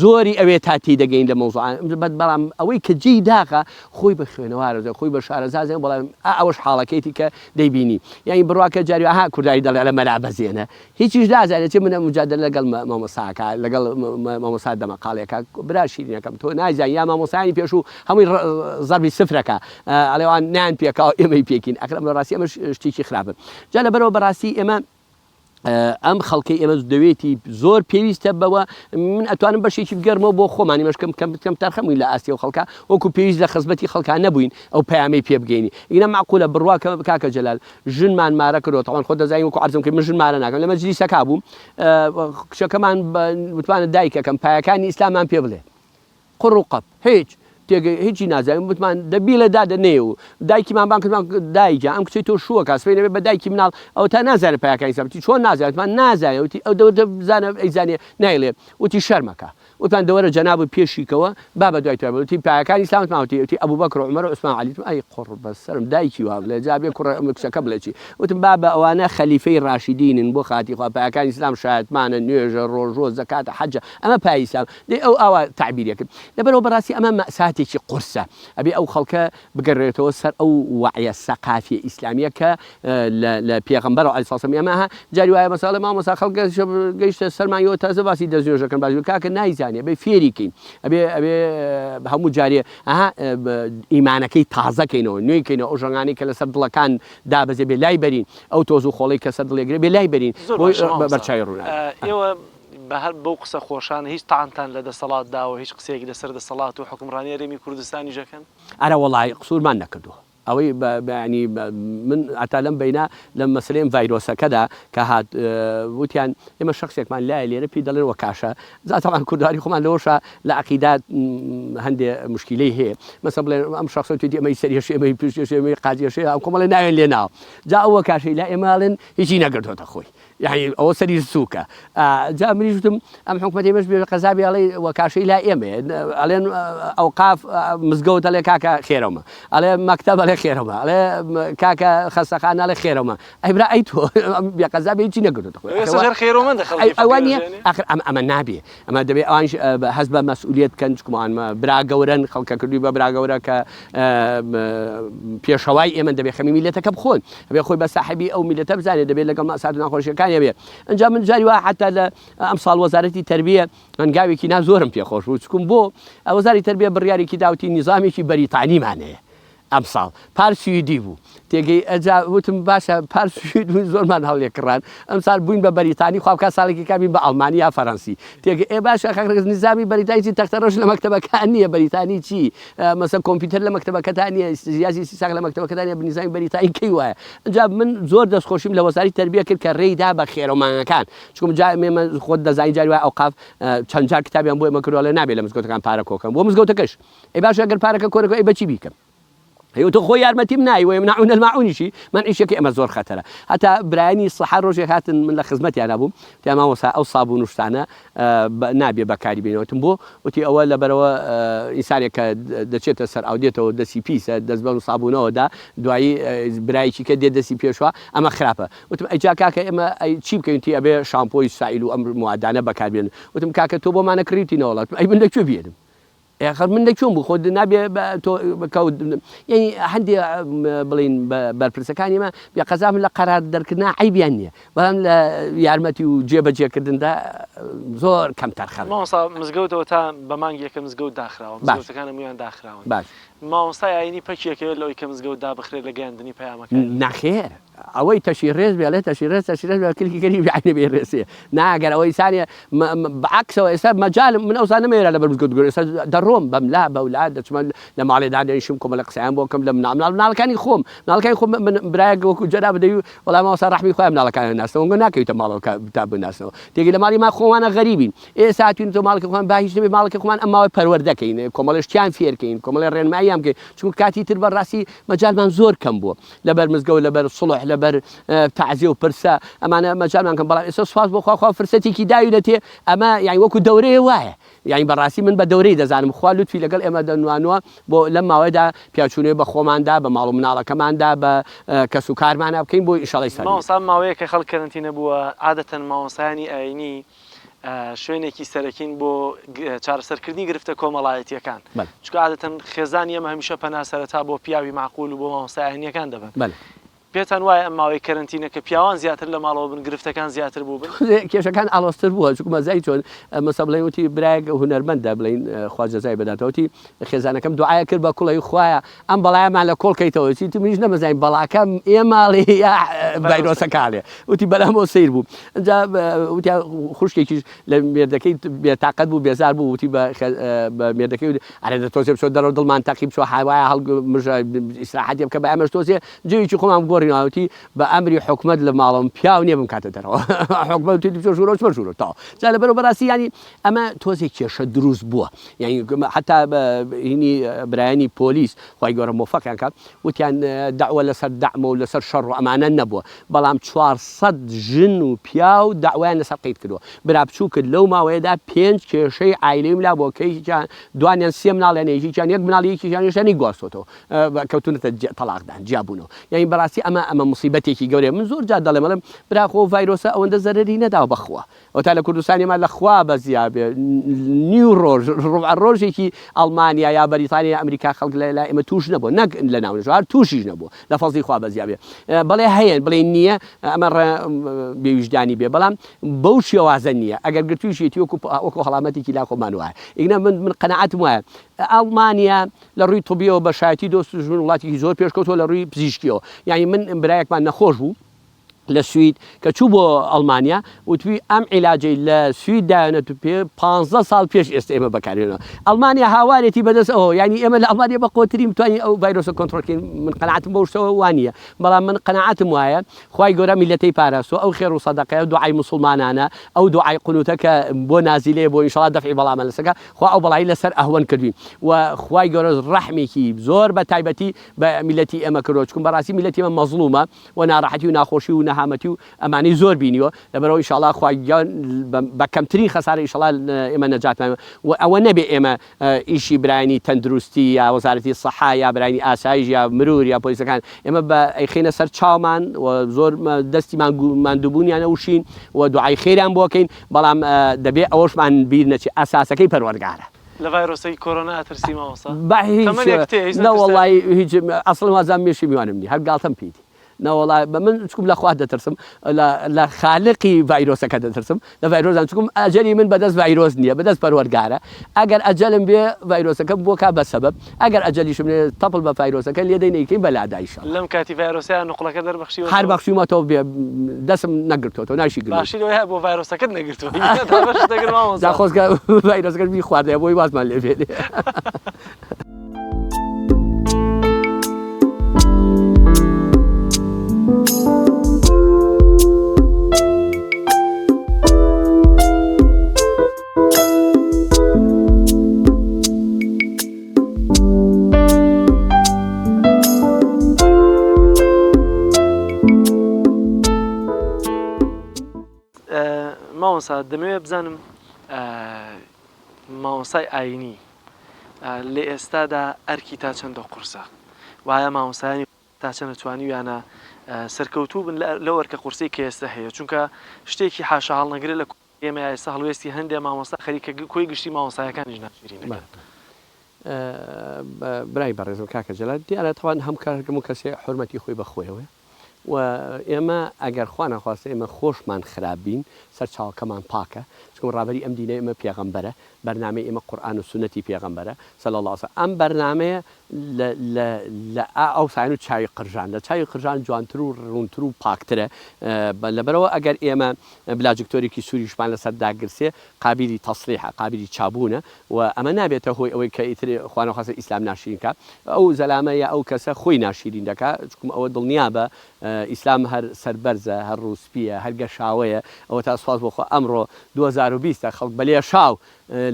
زۆری ئەوێ تا تێی دەگەین لە مەوزوعە بەس بەڵام ئەوەی کە جێی داخە خۆی بە خوێنەوار ئەزانێ خۆی بە شارەزا ئەزانێ بەڵام ئا ئەوەش حاڵەکەیەتی کە دەیبینی یانی بڕوا کە جاری ها کوردایی دەڵێ ئەڵێ مەلا بەزێنە هیچیش نازانێ چێ منە مجادلە لەگەڵ مامۆستاکە لەگەڵ مامۆستا دەمەقاڵێکە برا شیرینەکەم تۆ نایزانی یا مامۆستایانی پێشوو هەمووی زەربی سفرەکە ئەڵێ ئەوان نایان پێکاوە ئێمەی پێکین ئەخر ئەمە ڕاستی ئەمە شتێکی خراپە جا لەبەرەوە بەڕاستی ئێمە ئەم خەڵکەی ئێمە دەوێتی زۆر پێویستە بەوە من ئەتوانم بەشێکی بگەرمەوە بۆ خۆمانی مەشکەم کەم کەم تەرخەموین لە ئاستی و خەڵکە وەکو پێویست لە خزمەتی خەڵکان نەبووین ئەو پەیامەی پێ بگەینی ئینە معقولە بڕوا کە کاکە جەلال ژنمان مارە کردوە تەبعەن خۆت دەزانی وەکو عەرزم کرد من ژن مارە ناکەم لە مەجلیسەکا بووم کچەکەمان وتمانە دایکەکەم پایەکانی ئیسلامان پێ بڵێ قڕ و قەپ هیچ تێگە هیچی نازانم وتمان دە بیڵێ دادە نێ و دایکیمان بان کردمان دایکە ئەم کچەی تۆ شووەکە سبەی نەبێ بە دایکی مناڵ ئەو تا نازانێ پایەکانی ئیسلام وتی چۆن نازانێ وتمان نازانێ وتی ئەو دەوتە بزانە ئەیزانێ نایڵێ وتی شەرمەکە. وتمان دەوەرە جەنابت پێشی کەوە با بە دوای تۆیا بێ وتی پایەکانی ئیسلامت ماوە وتی وتی ئەبوبەکر و عومەر و عوسمان و عەلی وتم ئەی قوڕ بە سەرم دایکی وا بڵێ جا بێ کوڕە کچەکە بڵێ چی وتم بابە ئەوانە خەلیفەی ڕاشیدینن بۆ خاتی خوا پایەکانی ئیسلام شایەتمانە نوێژە ڕۆژووە زەکاتە حەجە ئەمە پایەی ئیسلام دەی ئەو ئاوا تەعبیری کرد لەبەرئەوە بەڕاستی ئەمە مەئساتێکی قورسە ئەبێ ئەو خەڵکە بگەرێتەوە سەر ئەو وەعیە سەقافیە ئیسلامیە کە لە لە پێغەمبەر علیە سڵام ئێمە ها جاری وایە مەسەڵە مامۆستا خەڵک گەیشتە سەرمان یەوە تازە باسی دەستنوێژەکەن باش کاکە نایزانێ ئەبێ فێری کەین ئەبێ ئەبێ هەموو جارێ ئەها ئیمانەکەی تازە کەینەوە نوێی کەینەوە ئەو ژەنگانەی کە لەسەر دڵەکان دابەزێ بێ لای بەرین ئەو تۆز و خۆڵەی کە سەر دڵێگرێ بێ لای بەرین زۆر بۆی باشە مامۆستا بەرچاوی ڕووناک ئێوە بە هەر بەو قسە خۆشانە هیچ تەعنتان لە دەسەڵات داوە هیچ قسەیەک لەسەر دەسەڵات و حوکمڕانی هەرێمی کوردستانیش ئەکەن؟ ئەرە وەڵای قسورمان نەکردووە ئەوەی بە بە یانی من هەتا لەم بەینا لە مەسەلەی ئەم ڤایرۆسەکەدا کە هات وتیان ئێمە شەخسێکمان لایە لێرە پێی دەڵێن وەکاشە جا تەبعەن کوردەواری خۆمان لەوەشا لە عەقیدە هەندێ مشکیلەی هەیە مەسە بڵێن ئەم شەخسە توێتی ئەمەی سەرێشێ ئەمەی پشتێشێ ئەمەی قاچێشێ ئەم کۆمەڵێ ناویان لێ ناوە جا ئەو وەکاشەی لا ئێمە ئەڵێن هیچی نەگرتۆتە خۆی یانی ئەوە سەری سووکە جا منیش وتم ئەم حکومەتی مەش بێ قەزابی ئەڵێ وەکاشەی لا ئێمەیە ئەڵێن ئەوقاف مزگەوت ئەڵێ کاکە خێرەومە ئەڵێ مەکتەب ئەڵێ خێرەومە ئەڵێ کاکە خەستەخانە ئەڵێ خێرەومە ئەی برا ئەی تۆ بێ قەزابی هیچی نەگرتۆتە خۆی ئێستا خێرۆمەندە خەڵکی ئەوە نییە ئاخر ئەمە ئەمە نابێ ئەمە دەبێ ئەوانیش هەست بە مەسئولیەت بکەن چونکە ئەوان برا گەورەن خەڵکە کردووی بە برا گەورە کە پێشەوای ئێمە دەبێ خەمی میلەتەکە بخۆن ئەبێ خۆی بە ساحبی ئەو میلەتە بزانێت دەبێت لەگەڵ مەسات و ناخۆشیەکانی بێ ئەنجا من جاری وا حتا لە ئەم ساڵ وەزارەتی تربیە هەنگاوێکی نا زۆرم پێخۆش بوو چکم بۆ وەزاری تربیە بڕیارێکی داوتی نیزامێکی بەریتانیمان هەیە ئەمساڵ پار سویدی بوو تێگەی ئەجا وتم باشە پار سوید بووین زۆرمان هەڵێکڕان ئەمساڵ بووین بە بەریتانی خوا بکات ساڵێکی کا بین بە ئەڵمانی یا فەرەنسی تێگەی ئێ باشە خاک ڕەگەز نیزامی بەریتانی چی تەختە ڕەش لە مەکتەبەکان نییە بەریتانی چی مەسە کۆمپیوتەر لە مەکتەبەکەتان نییە زیازی سیساق لە مەکتەبەکەتان نییە نیزامی بەریتانی کەی وایە ئەجا من زۆر دەستخۆشیم لە وەزاری تەربیە کرد کە ڕێی دا بە خێرەومانەکان چونکە جا ئێمە خۆت دەزانی جاری وایە ئەوقاف چەند جار کتابیان بۆ ئێمە کردووە ئەڵێ نابێ لە مزگەوتەکان پارە کۆکەن بۆ مزگەوتەکەش ئەی باشە گەر پارەکە کۆنەکەوە ئەی بەچی بیکەم؟ ئەی تۆ خۆ یارمەتیم نای ويمنعون الماعون یشی مەنعیشەکەی ئەمە زۆر خەتەرە هەتا برایانی سەحەر ڕۆژێک هاتن من لە خزمەتیانا بووم وتیان مامۆستا ئەو سابوون و شتانە نابێ بەکاری بێنی وتم بۆ وتی ئەوە لەبەرەوە ئینسانێک کە دەچێتە سەر ئاو دێتەوە دەستی پیسە دەست بەم سابوونەوە دا دوایی برایەکی کە دێت دەستی پێشوە ئەمە خراپە وتم ئەی جا کاکە ئێمە ئەی چی بکەین وتی ئەبێ شامپۆی سائیل و ئەم موادانە بەکاربێنن وتم کاکە تۆ بۆمانە کڕیوتینەوە وتم ئەی من لە کوێ بێنم ئاخر من لە کوێم بوو خۆ نابێ تۆ یعنی هەندێ بڵین بەرپرسەکانی مە بێ قەزام لە قەرار دەرکردنا عیبیان نییە بەڵام لە یارمەتی و جێبەجێکردندا زۆر کەم تەرخەم. مامۆستا مزگەوتەوە تا بە مانگێکە مزگەوت داخراوە مزگەوتەکان هەموویان داخراون باش مامۆستای ئاینی پەکیەکەوێت لەوەی کە مزگەوت دابخرێت لە گەیاندنی پەیامەکانی؟ نەخێر ئەوەی تەشی ڕێز بێ ئەڵێ تەشی ڕێز تەشی ڕێز بێ کلکی کەری بێ بێ ڕێزێ نا گەر ئەوەی سانێ بەعەکسەوە ئێستا مەجالم من ئەوسا نەمەوێرا لەبەر مزگەوت گۆرێ ئێستا دەڕۆم بەم لا بەو لا دەچمە لە ماڵێ دادەنیشم کۆمەڵە قسەیان بۆ کەم لە مناڵ مناڵ مناڵەکانی خۆم مناڵەکانی خۆم من برایەک وەکو جەناب دەوی وەڵا مامۆستا ڕەحمی خوایە مناڵەکانیان ناسنەوە گۆ ناکەویتە ماڵەوە کە تا بناسنەوە تێگەی لە ماڵی ما خۆمانە غەریبین ئێستا هاتوینەتەوە ماڵەکەی خۆمان با هیچ نەبێ ماڵەکەی خۆمان ئەم ماوەی پەروەردە کەین کۆمەڵێ شتیان فێر کەین کۆمەڵێ ڕێنماییان بکەین چونکە کاتی تر بەڕاستی مەجالمان زۆر کەم بووە لەبەر مزگەوت لەبەر سوڵح لەبەر تەعزیە و پرسە ئەمانە مەجالمان کەم بەڵام ئێستا سوپاس بۆ خوا خوا فرسەتێکی داوینەتێ ئەمە یانی وەکو دەورەیە وایە یانی بەڕاستی من بە دەورەی دەزانم خوا لوتفی لەگەڵ ئێمە دەنوانوە بۆ لەم ماوەیەدا پیاچوونەوەی بە خۆماندا بە ماڵ و مناڵەکەماندا بە کەس و کارمانا بکەین بۆ ئیشەڵای سەر مامۆستا ئەم ماوەیە کە خەڵک کەرەنتینە بووە عادەتەن مامۆستایانی ئایینی شوێنێکی سەرەکین بۆ چارەسەرکردنی گرفتە کۆمەڵایەتییەکان، چونکە عادەتەن خێزانی ئێمە هەمیشە پەنا سەرەتا بۆ پیاوی مەعقول و بۆ مامۆستا ئاینییەکان دەبەن. پێتان وایە ئەم ماوەی کەرەنتینە کە پیاوان زیاتر لە ماڵەوە بن گرفتەکان زیاتر بووبن؟ کێشەکان ئاڵۆزتر بووە، چونکە مەزای چۆن مەسە بڵێن وتی برایەک هونەرمەندە بڵێین خوا جەزای بداتەوە وتی خێزانەکەم دوعای کرد بە کوڵی خوایە ئەم بەڵایەمان لە کۆڵ کەیتەوە چی تو منیش نەمەزانی بەڵاکە ئێماڵێ یا ڤایرۆسەکانێ وتی بەلامەوە سەیر بوو ئینجا وتیان خوشکێکیش لە مێردەکەی بێتاقەت بوو بێزار بوو وتی بە بە مێردەکەی وتی ئەرێ دە تۆزێ بچۆ دەرەوە دڵمان تەقی بچۆ هەوایە هەڵمژە ئیسراحەتێ بکە بە ئێمەش تۆزێ جەوێکی خۆمان بگۆڕین. شۆڕینەوە وتی بە ئەمری حکومەت لە ماڵم پیاو نییە بمکاتە دەرەوە حکومەت وتی بچۆ ژوورەوە چمە ژوورەوە تەواو جا لەبەرەوە بەڕاستی یانی ئەمە تۆزێک کێشە دروست بووە یانی حتا هینی برایانی پۆلیس خوای گەورە مۆفەقیان کات وتیان دەعوە لەسەر دەعمە و لەسەر شەڕ و ئەمانە نەبووە بەڵام 400 ژن و پیاو دەعوایان لەسەر قەید کردووە برا بچووکت لەو ماوەیەدا پێنج کێشەی عایلەیم لا بووە کە یەکێکیان دوانیان سێ مناڵیان یەکێکیان یەک مناڵ یەکێکیان هێشتا نەیگواستۆتەوە کەوتونەتە تەڵاقدان جیابوونەوە یانی بەڕاستی ئەمە ئەمە موسیبەتێکی گەورەیە من زۆر جار دەڵێم ئەڵێم برا خۆ ڤایرۆسە ئەوەندە زەرەری نەداوە بەخوا ئەوەتا لە کوردستان ئێمە لە خوا بەزیا بێ نیو ڕۆژ ڕبع ڕۆژێکی ئەڵمانیا یا بەریتانیا یا ئەمریکا خەڵک لە لای ئێمە توش نەبووە نەک لە ناو نەچوو هەر توشیش نەبووە لە فەزڵی خوا بەزیا بێ بەڵێ هەیە بڵێ نییە ئەمە بێویژدانی بێ بەڵام بەو شێوازە نییە ئەگەر گرتوویشیەتی وەکو وەکو هەڵامەتێکی لا خۆمان وایە ئیگنا من من قەناعەتم وایە ئەڵمانیا لە ڕووی طبیەوە بە شایەتی دۆست و دوژمن وڵاتێکی زۆر پێشکەوتووە لە ڕووی پزیشکیەوە یانی من برایەکمان نەخۆش بوو لە سوید کە چوو بۆ ئەڵمانیا وتوی ئەم عیلاجەی لە سوید دایانەت پێ 15 ساڵ پێش ئێستا ئێمە بەکارێنەوە ئەڵمانیا هاوارێتی بەدەست ئەوە یانی ئێمە لە ئەڵمانیا بە قۆترین توانی ئەو ڤایرۆسە کۆنترۆڵکەین من قەناعەتم بەو شتەوە وانییە بەڵام من قەناعەتم وایە خوای گەورە میللەتەی پاراستوە ئەو خێر و سەدەقەیە دوعای موسڵمانانە ئەو دوعای قنوتە کە بۆ نازیلەیە بۆ ئینشەڵا دەفعی بەڵامان لەسەر کە خوا ئەو بەڵای لەسەر ئەهوەن کردوین و خوای گەورە ڕەحمێکی زۆر بە تایبەتی بە میللەتی ئێمە کردوە چکم بەڕاستی میللەتی ئێمە مەزڵومە و ناڕەحەتی و ناخۆشی و نەهامەتی و ئەمانەی زۆر بینیوە لەبەرئەوە ئینشەڵا خوا گیان بە کەمترین خەسارە ئینشەڵا ئێمە نەجاتمان و ئەوە نەبێ ئێمە ئیشی برایانی تەندروستی یا وەزارەتی سەحا یا برایانی ئاسایش یا مرور یا پۆلیسەکان ئێمە بە ئەیخەینە سەر چاومان و زۆر دەستی ماندووبوونیان ئەوشین و دوعای خێریان بۆ کەین بەڵام دەبێ ئەوەشمان بیر نەچێ ئەساسەکەی پەروەردگارە. لە ڤایرۆسەی کۆرۆنا ئەترسی مامۆستا؟ بە هیچ تەمەنێک تێ هیچ نە نەترسای؟ وەڵایی هیچ ئەسڵەن وازانم مێشی میوانم نیە هەر گاڵتەم پێی دێ. نەوەڵا بە من چکم لە خوا دەترسم لە لە خالقی ڤایرۆسەکە دەترسم لە ڤایرۆس چکم ئەجەلی من بەدەست ڤایرۆس نییە بەدەست پەروەرگارە ئەگەر ئەجەلم بێ ڤایرۆسەکە بۆ کا بە سەبەب ئەگەر ئەجەلیشم نێ تەپڵ بە ڤایرۆسەکە لێ دەین ئەیکەین بە لادا ئیشەڵا. لەم کاتی ڤایرۆسەیا نوقڵەکە دەربەخشیوەتەوە؟ هەر بەخشیومەتەوە بێ دەسم نەگرتۆتەوە ناشی گرم. باشی لەوەیە بۆ ڤایرۆسەکەت نەگرتووە ئینا تا بەشت دەگرت مامۆستا. جا خۆزگە ڤایرۆسەکەش بیخواردایە بۆی وازمان لێ بێنێ. مامۆستا دەمەوێت بزانم مامۆستای ئاینی لە ئێستادا ئەرکی تا چەندە قورسە؟ و ئایا مامۆستایانی تا چەندە توانیویانە سەرکەوتوو بن لەو ئەرکە قورسەی کە ئێستا هەیە؟ چونکە شتێکی حاشا هەڵنەگرە لە ئێمە ئێستا هەڵوێستی هەندێ مامۆستا خەریکە کۆی گشتی مامۆستایەکانیش ناشرینەکەن. برای بەڕێزم کاکە جەلال دیارە تەوان هەم هەموو کەسێ حورمەتی خۆی بە خۆیەوەیە و ئێمە ئەگەر خوا نەخواستە ئێمە خۆشمان خراپ بین سەرچاوەکەمان پاکە چونکە ڕابەری ئەم دینە ئێمە پێغەمبەرە بەرنامەی ئێمە قورئان و سوننەتی پێغەمبەرە صلی اللە علیە ئەم بەرنامەیە لە لە لە ئەو سایان و چاوی قرژان لە چاوی قرژان جوانتر و ڕوونتر و پاکترە لەبەرەوە ئەگەر ئێمە بلاجکتۆرێکی سووریشمان لەسەر داگرسێ قابیلی تەسلیحە قابیلی چابوونە و ئەمە نابێتە هۆی ئەوەی کە ئیتر خوا نەخواستە ئیسلام ناشرین کا ئەو زەلامە یا ئەو کەسە خۆی ناشیرین دەکا چکم ئەوە دڵنیا بە ئیسلام هەر سەربەرزە هەر ڕووسپیە هەر گەشاوەیە ئەوەتا سوپاس بۆ خوا ئەمڕۆ 2020 ە خەڵک بە لێشاو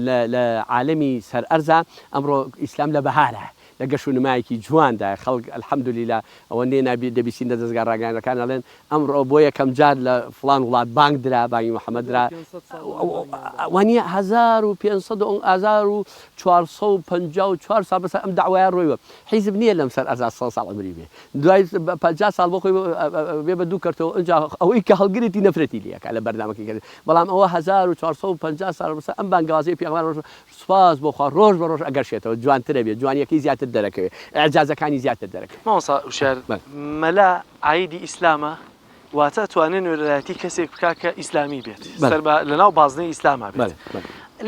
لە لە عالەمی سەر ئەرزا ئەمڕۆ ئیسلام لە بەهارە لە گەش و نمایەکی جواندایە خەڵک الحمدللە ئەوەندەی نابی دەبیستین لە دەزگا ڕاگەیاندنەکان ئەڵێن ئەمڕۆ بۆ یەکەم جار لە فڵان وڵات بانگ درا بانگی محمد درا وانیە 1500 و 1454 ساڵ بەسەر ئەم دەعوایە ڕۆیوە حیزب نییە لەم سەر ئەرزا سەد ساڵ عومری بێ دوای 50 ساڵ بۆ خۆی بێ بە دوو کەرتەوە ئینجا ئەوەی کە هەڵگرێتی نەفرەتی لێ ئەکا لە بەرنامەکەی کە بەڵام ئەوە 1450 ساڵ بەسەر ئەم بانگەوازەی پێغەمبەر ڕۆژ سوپاس بۆ خوا ڕۆژ بە ڕۆژ ئەگەشێتەوە جوانترە بێ جوانیەکەی زیاتر دەرەکەوێ ئیعجازەکانی زیاتر دەرەکەوێ. مامۆستا وشیار مەلا عایدی ئیسلامە واتە ئەتوانێ نوێنەرایەتی کەسێک بکا کە ئیسلامی بێت سەر بە لەناو بازنەی ئیسلاما بێت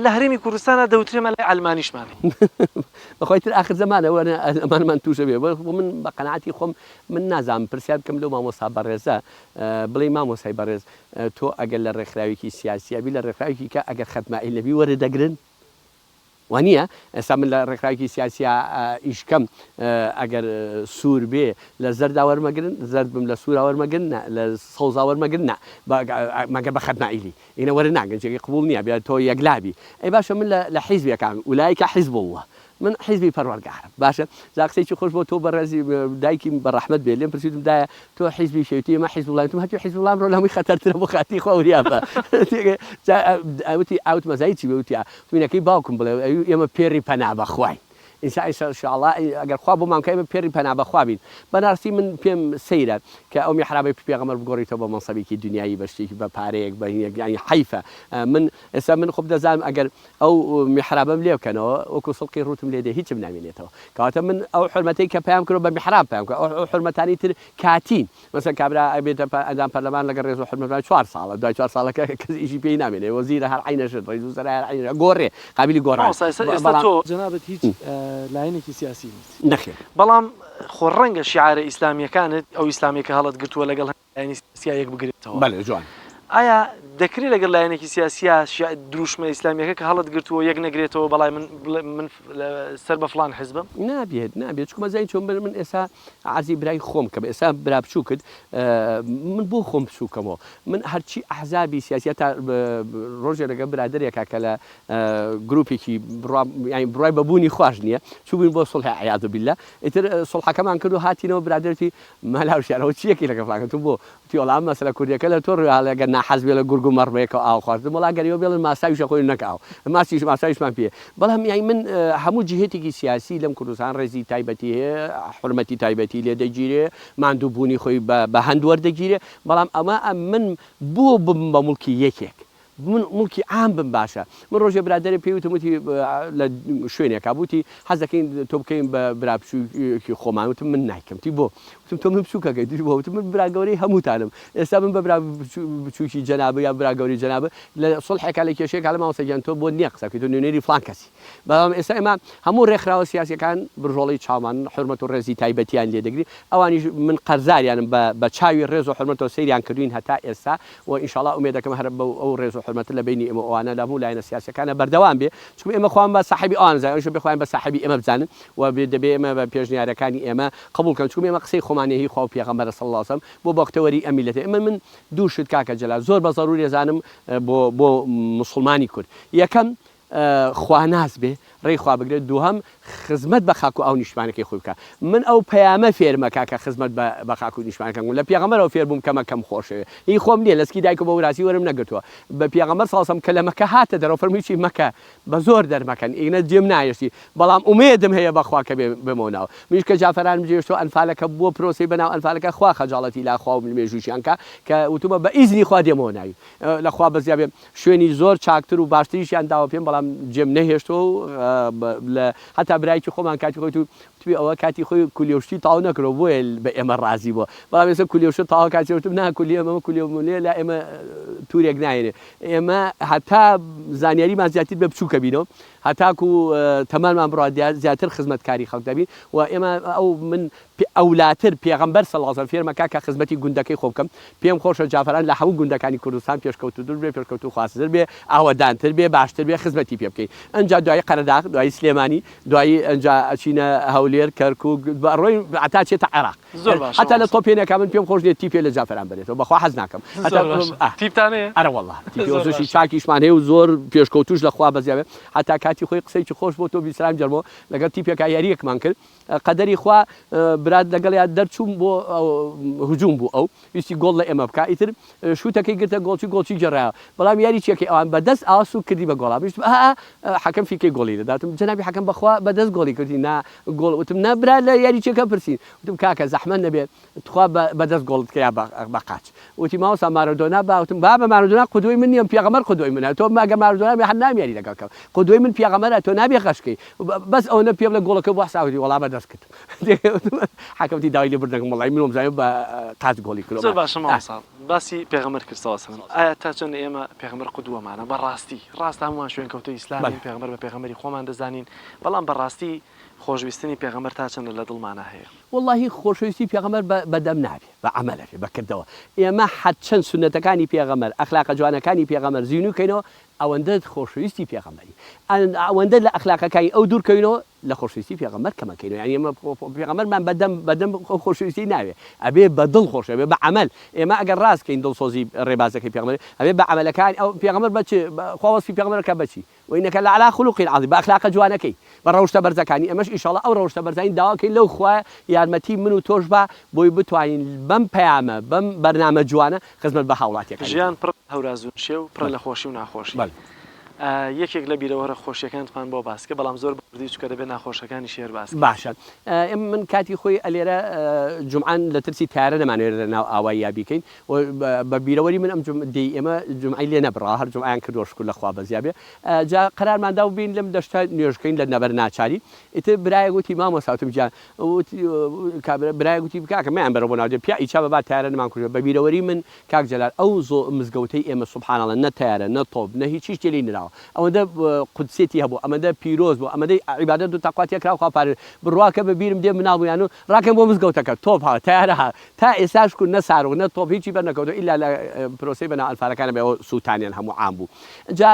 لە هەرێمی کوردستانا دەوترێ مەلای عەلمانیشمان هەیە. بەخوای تر ئاخر زەمانە وەرە ئەمانەمان توشە بێ بۆ من بە قەناعەتی خۆم من نازانم پرسیار بکەم لەو مامۆستا بەڕێزە بڵێی مامۆستای بەڕێز تۆ ئەگەر لە ڕێکخراوێکی سیاسیا بی لە ڕێکخراوێکی کە ئەگەر خەت مائیل نەبی وەرت دەگرن؟ وانیە؟ ئێستا من لە ڕێکخراوێکی سیاسیا ئیش کەم ئەگەر سوور بێ لە زەردا وەرمەگرن زەرد بم لە سوورا وەرمەگرن نا لە سەوزا وەرمەگرن نا مەگەر بە خەت مائیلی ئینە وەرناگرن جێگەی قبوڵ نیە بێ تۆ یەکلا بی ئەی باشە من لە حیزبێکام اولئک حزب اللە من حیزبی پەروەرگارم باشە جا قسەیەکی خۆش بۆ تۆ بەڕێزی دایکیم بە ڕەحمەت بێ لێم پرسی وتم دایە تۆ حیزبی کێی وتی ئێمە حیزبوڵاین وتم هەتیو حیزبوڵام ڕۆ لە هەمووی خەتەرترە بۆ خاتری خوا وریا بە جا وتی ئاوت مەزایی چی بێ وتی وتم باوکم بڵێ ئێمە پێڕی پەنا بەخواین ئینسا ئینشاڵڵا ئەگەر خوا بۆمان بکا ئێمە پێڕی پەنا بەخوا بین بەناڕاستی من پێم سەیرە کە ئەو میحرابەی پێغەمبەر بگۆڕیتەوە بە مەنسەبێکی دنیایی بە شتێکی بە پارەیەک بە هینێک یانی حەیفە من ئێستا من خۆم دەزانم ئەگەر ئەو میحرابەم لێ بکەنەوە وەکو سڵقی ڕووتم لێ دێ هیچم نامێنێتەوە کەواتە من ئەو حورمەتەی کە پەیام کردوە بە میحراب پەیام کردوە ئەو حورمەتانی تر کاتین مەسەلەن کابرا ئەبێتە ئەندام پەرلەمان لەگەڵ ڕێز و حورمەتمان چوار ساڵە دوای چوار ساڵەکە کەس ئیشی پێی نامێنێ وەزیرە هەر عەینە شت ڕەئیس وزەرا هەر عەینە گۆڕێ قابیلی گۆڕان مامۆستا ئێستا ئێستا بەڵام تۆ جەنابت هیچ لایەنێکی سیاسی نیت نەخێر. بەڵام خۆ ڕەنگە شیعارە ئیسلامییەکانت ئەو ئیسلامەی کە هەڵت گرتووە لەگەڵ لایەنی سیاسیا یەک بگرێتەوە. بەلێ جوان. ئایا دەکرێ لەگەڵ لایەنێکی سیاسیا شیع دروشمە ئیسلامیەکە کە هەڵت گرتووە یەک نەگرێتەوە بەڵای من بڵێ من سەر بە فڵان حزبم؟ نابێت نابێت چونکە مەزانی چۆن من من ئێستا عەرزی برای خۆم کەم ئێستا برا بچووکت من بۆ خۆم بچووکەمەوە من هەرچی ئەحزابی سیاسی تا ڕۆژێ لەگەڵ برادەرێکا کە لە گروپێکی بڕوا یانی بڕوای بە بوونی خواش نییە چووبووین بۆ سوڵحی عیاذ باللە ئیتر سوڵحەکەمان کرد و هاتینەوە برادەرتی مەلا وشیار ئەوە چیەکەی لەگەڵ فڵان وتم بۆ؟ وتی وەڵا ئەم مەسەلە کوردیەکە لە تۆ ڕوی هەڵێ گەر ناحەز بێ لە گورگ و مەڕ بەیەکەوە ئاو خوارد وتم وەڵا گەر ئێوە بێڵن ماستاویش ئەخۆین و نەک ئاو ماستیش ماستاویشمان پێیە بەڵام یانی من هەموو جیهەتێکی سیاسی لەم کوردستان ڕێزی تایبەتی هەیە حورمەتی تایبەتی لێ دەگیرێ ماندوو بوونی خۆی بە بە هەند وەردەگیرێ بەڵام ئەمە من بۆ ببم بە موڵکی یەکێک من موڵکی عام بم باشە. من ڕۆژێ برادەرێ پێی وتم وتی لە شوێنێکا بوو وتی حەز دەکەین تۆ بکەین بە برا بچووکی خۆمان وتم من نایکەم وتی بۆ وتم تۆ من بچووکەکەی وتی بۆ وتم من برا گەورەی هەمووتانم ئێستا من بە برا بچووکی جەنابت یا برا گەورەی جەنابت لە سوڵحێکا لە کێشەیەکا لە مامۆستا گیان تۆ بۆت نییە قسە بکەی تۆ نوێنەری فڵان کەسی بەڵام ئێستا ئێمە هەموو ڕێکخراوە سیاسیەکان برژۆڵەی چاومانن حورمەت و ڕێزی تایبەتیان لێ دەگرین ئەوانیش من قەرزاریانم بە بە چاوی ڕێز و حورمەتەوە سەیریان کردوین هەتا ئێستا و ئینشاڵا ئومێد دەکەم هەر بەو ئەو ڕێز و حورمەتە لە بەینی ئێمە و ئەوانە لە هەموو لایەنە سیاسیەکانە بەردەوام بێ چونکە ئێمە خۆمان بە ساحێبی ئەوان زانین ئەوانیش دەبێ خۆیان بە ساحێبی ئێمە بزانن و دەبێ ئێمە بە پێشنیارەکانی ئێمە قبوڵ کەن چونکە ئێمە قسەی خۆمان نیە هی خوا و پێغەمبەرە صلی اللە علیە وسلم بۆ بەختەوەری ئەم میللەتە ئێمە من دوو شت کاکە جەلال زۆر بە زەروری ئەزانم بۆ بۆ موسڵمانی کورد یەکەم خواناس بێ ڕێی خوا بگرێ دووهەم خزمەت بە خاک و ئاو نیشتمانەکەی خۆی بکا من ئەو پەیامە فێرمە کاکە خزمەت بە بە خاک و نیشتمانەکەم لە پێغەمبەرەوە فێر بووم کە مەکەم خۆشەوێ هی خۆم نییە لە سکی دایکم بە وراسی وەرم نەگرتووە بە پێغەمبەر صلی اللە علیه و سلم کە لە مەکە هاتە دەرەوە فەرمووی چی مەکە بە زۆر دەرمەکەن ئیگنە جێم نایەشتی بەڵام ئومێدم هەیە بە خوا کە بێ بێمەوە ناو منیش کە جافەرانم جێهێشتووە ئەنفالەکە بووە پرۆسەی بەناو ئەنفالەکە خوا خەجاڵەتی لا خوا و مێژووشیان کا کە وتومە بە ئیزنی خوا دێمەوە ناوی لە خوا بەزیا بێ شوێنی زۆر چاکتر و باشتریشیان داوە پێم بەڵام جێم نەهێشتووە و لە هەتا برایەکی خۆمان کاتی خۆی تو وتبی ئەوە کاتی خۆی کولیە و شتی تەواو نەکردوە بۆیە بە ئێمە ڕازی بووە بەڵام ئێستا کولیە و شت تەواو کاتی وتم نا کولیە ئەمە کولیە و مولێ لا ئێمە تورێک نایەنێ ئێمە هەتا زانیاریمان زیاتر بێ بچووکە بینەوە هەتاکو تەمەنمان بڕوا زیاتر خزمەتکاری خەڵک دەبین و ئێمە ئەو من ئەولاتر پێغەمبەر صلی اللە علیە وسلم فێرمە کا کە خزمەتی گوندەکەی خۆ بکەم پێم خۆشە جافەران لە هەموو گوندەکانی کوردستان پێشکەوتووتر بێ پێشکەوتووخوازتر بێ ئاوەدانتر بێ باشتر بێ خزمەتی پێ بکەین ئەنجا دوایی قەرەداغ دوایی سلێمانی دوایی ئەنجا ئەچینە هەولێر کەرکوک ئەڕۆین هەتا ئەچێتە عێراق زۆر باشە هەتا لە مامۆستا. تۆپێنێکا من پێم خۆش نیە تیپێ لە جافەران بەرێتەوە بەخوا حەز ناکەم هەتا زۆر باشە ئا تیپتان هەیە؟ ئەرە وەڵا تیپی زۆر وەرزشی باشە. چاکیشمان هەیە و زۆر پێشکەوتووش لە خوا بەزیا بێ هەتا کاتی خۆی قسەیەکی خۆش بۆ تۆ بیسرام جەرمۆ لەگەڵ تیپێکا یارییەکمان کرد قەدەری خوا برات لەگەڵیا دەرچووم بۆ هجوم بوو ئەو ویستی گۆڵ لە ئێمە بکا ئیتر شوتەکەی گرتە گۆڵچی گۆڵچی گێڕایەوە بەڵام یاری چیەکەی ئەوان بە دەست ئاوا سوک کردی بە گۆڵا ویستم ئا حەکەم فیکەی گۆڵی لێدا وتم جەنابی حەکەم بەخوا بە دەست گۆڵی کردی نا گۆڵ وتم نا برا لە یاری چیەکە پرسین وتم کاکە زەحمەت نەبێ تخوا بە دەست گۆڵت کە یا بە قاچ وتی مامۆستا مارادۆنا با وتم بابە مارادۆنا قودوەی من نیە پێغەمبەر قودوەی منە تۆ ئەگەر مارادۆنا بێ هەر نام یاری لەگەڵ کەم قودوەی من پێغەمبەرە تۆ نابێ غەش کەی بەس ئەوەنە پێم لە گۆڵەکە بۆ حساب وتی وەڵا بە دەست کردم حەکەم وتی داوای لێ بردن دەکەم وەڵای من وەمزانی بە قاچ گۆڵی کردوە زۆر باشە مامۆستا باسی پێغەمبەر کرد صلی اللە علیە وسلم ئایا تا چەند ئێمە پێغەمبەر قودوەمانە بەڕاستی ڕاستە هەموومان شوێنکەوتەی ئیسلامین پێغەمبەر بە پێغەمبەری خۆمان دەزانین بەڵام بەڕاستی خۆشویستنی پێغەمبەر تا چەندە لە دڵمانا هەیە؟ وەڵاهی خۆشەویستی. خۆشەویستی پێغەمبەر بە دەم نابێ بە عەمەل ئەبێ بە کردەوە. ئێمە هەرچەند سوننەتەکانی پێغەمبەر، ئەخلاقە جوانەکانی پێغەمبەر زینوو کەینەوە ئەوەندە خۆشەویستی پێغەمبەری ئەوەندە لە ئەخلاقەکانی ئەو دوور کەوینەوە لە خۆشەویستی پێغەمبەر کەم ئەکەینەوە یانی ئێمە پێغەمبەرمان بە دەم بە دەم خۆشەویستی ناوێ ئەبێ بە دڵ خۆش ئەبێ بە عەمەل ئێمە ئەگەر ڕاست کەین دڵسۆزی ڕێبازەکەی پێغەمبەر ئەبێ بە عەمەلەکانی ئەو پێغەمبەر بە چ خوا وەسفی پێغەمبەر ئەکا بە چی وانک لعلی خلق عظیم بە ئەخلاقە جوانەکەی بە ڕەوشتە بەرزەکانی ئێمەش ئیشەڵا ئەو ڕەوشتە بەرزانەی داوا کەین لەو خوایە یارمەتی من و تۆش با بۆی بتوانین بەم پەیامە بەم بەرنامە جوانە خزمەت بە هاوڵاتیەکانی ژیان بکەین. پڕە لە هەوراز و نشێو، پڕە لە خۆشی و ناخۆشی. بەڵێ. یەکێک لە بیرەوەرە خۆشیەکانتمان بۆ باس کە، بەڵام زۆر بە وردی چونکە دەبێت ناخۆشەکانیشی هەر باس کەین. باشە ئێمە من کاتی خۆی ئەلێرە جومعان لە ترسی تەیارە نەمانەوێت لە ناو ئاواییا بیکەین و بە بیرەوەری من ئەم دێی ئێمە جومعەی لێ نەبڕا هەر جومعەیان کردووە شوکر لە خوا بەزیا بێ جا قەرارمان دا و بێین لەم دەشتە نوێژ کەین لە نەبەر ناچاری ئیتر برایەک وتی مامۆستا وتم گیان وتی کابرا برایەک وتی کاکە مەیان بەرە بۆ ناو دێ پیا ئیچا بە با تەیارە نەمان کوژێ بە بیرەوەری من کاک جەلال ئەو زۆ مزگەوتەی ئێمە سبحان اللە نە تەیارە نە تۆپ نە هیچ هیچ لێی نراوە ئەوەندە قودسیەتی هەبوو ئەمەندە پیرۆز بوو ئەمەندەی عیبادەت و تەقوا تێکرا خوا پارێ بڕواکە بە بیرم دێ مناڵ بوویان و ڕاکەن بۆ مزگەوتەکە تۆپ ها تەیارە ها تا ئێستاش کو نە ساروخ نە تۆپ هیچی بەر نەکەوتوە ئیلا لە پرۆسەی بەناو ئەنفالەکانە بێ ئەوە سوتانیان هەموو عام بوو جا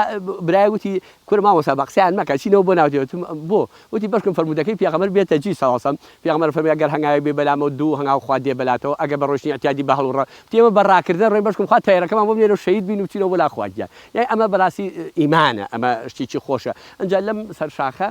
برایەک وتی کورە مامۆستا بە قسەیان مەکە چینەوە بۆ ناو دێ وتم بۆ وتی بەشکم فەرموودەکەی پێغەمبەر بێتە جی صلی اللە علیە وسلم پێغەمبەر فەرمووی ئەگەر هەنگاوێک بێ بەلامەوە دوو هەنگاو خوا دێ بەلاتەوە ئەگەر بە ڕۆیشتنی ئیعتیادی بە هەڵوڕە وتی ئێمە بە ڕاکردن ڕۆین بەشکم خوا تەیارەکەمان بۆ بنێرە و شەهید بین و بچینەوە بۆ لا خوا گیان یانی ئەمە بەڕاستی ئیمانە ئەمە شتێکی خۆشە ئینجا لەم سەر شاخە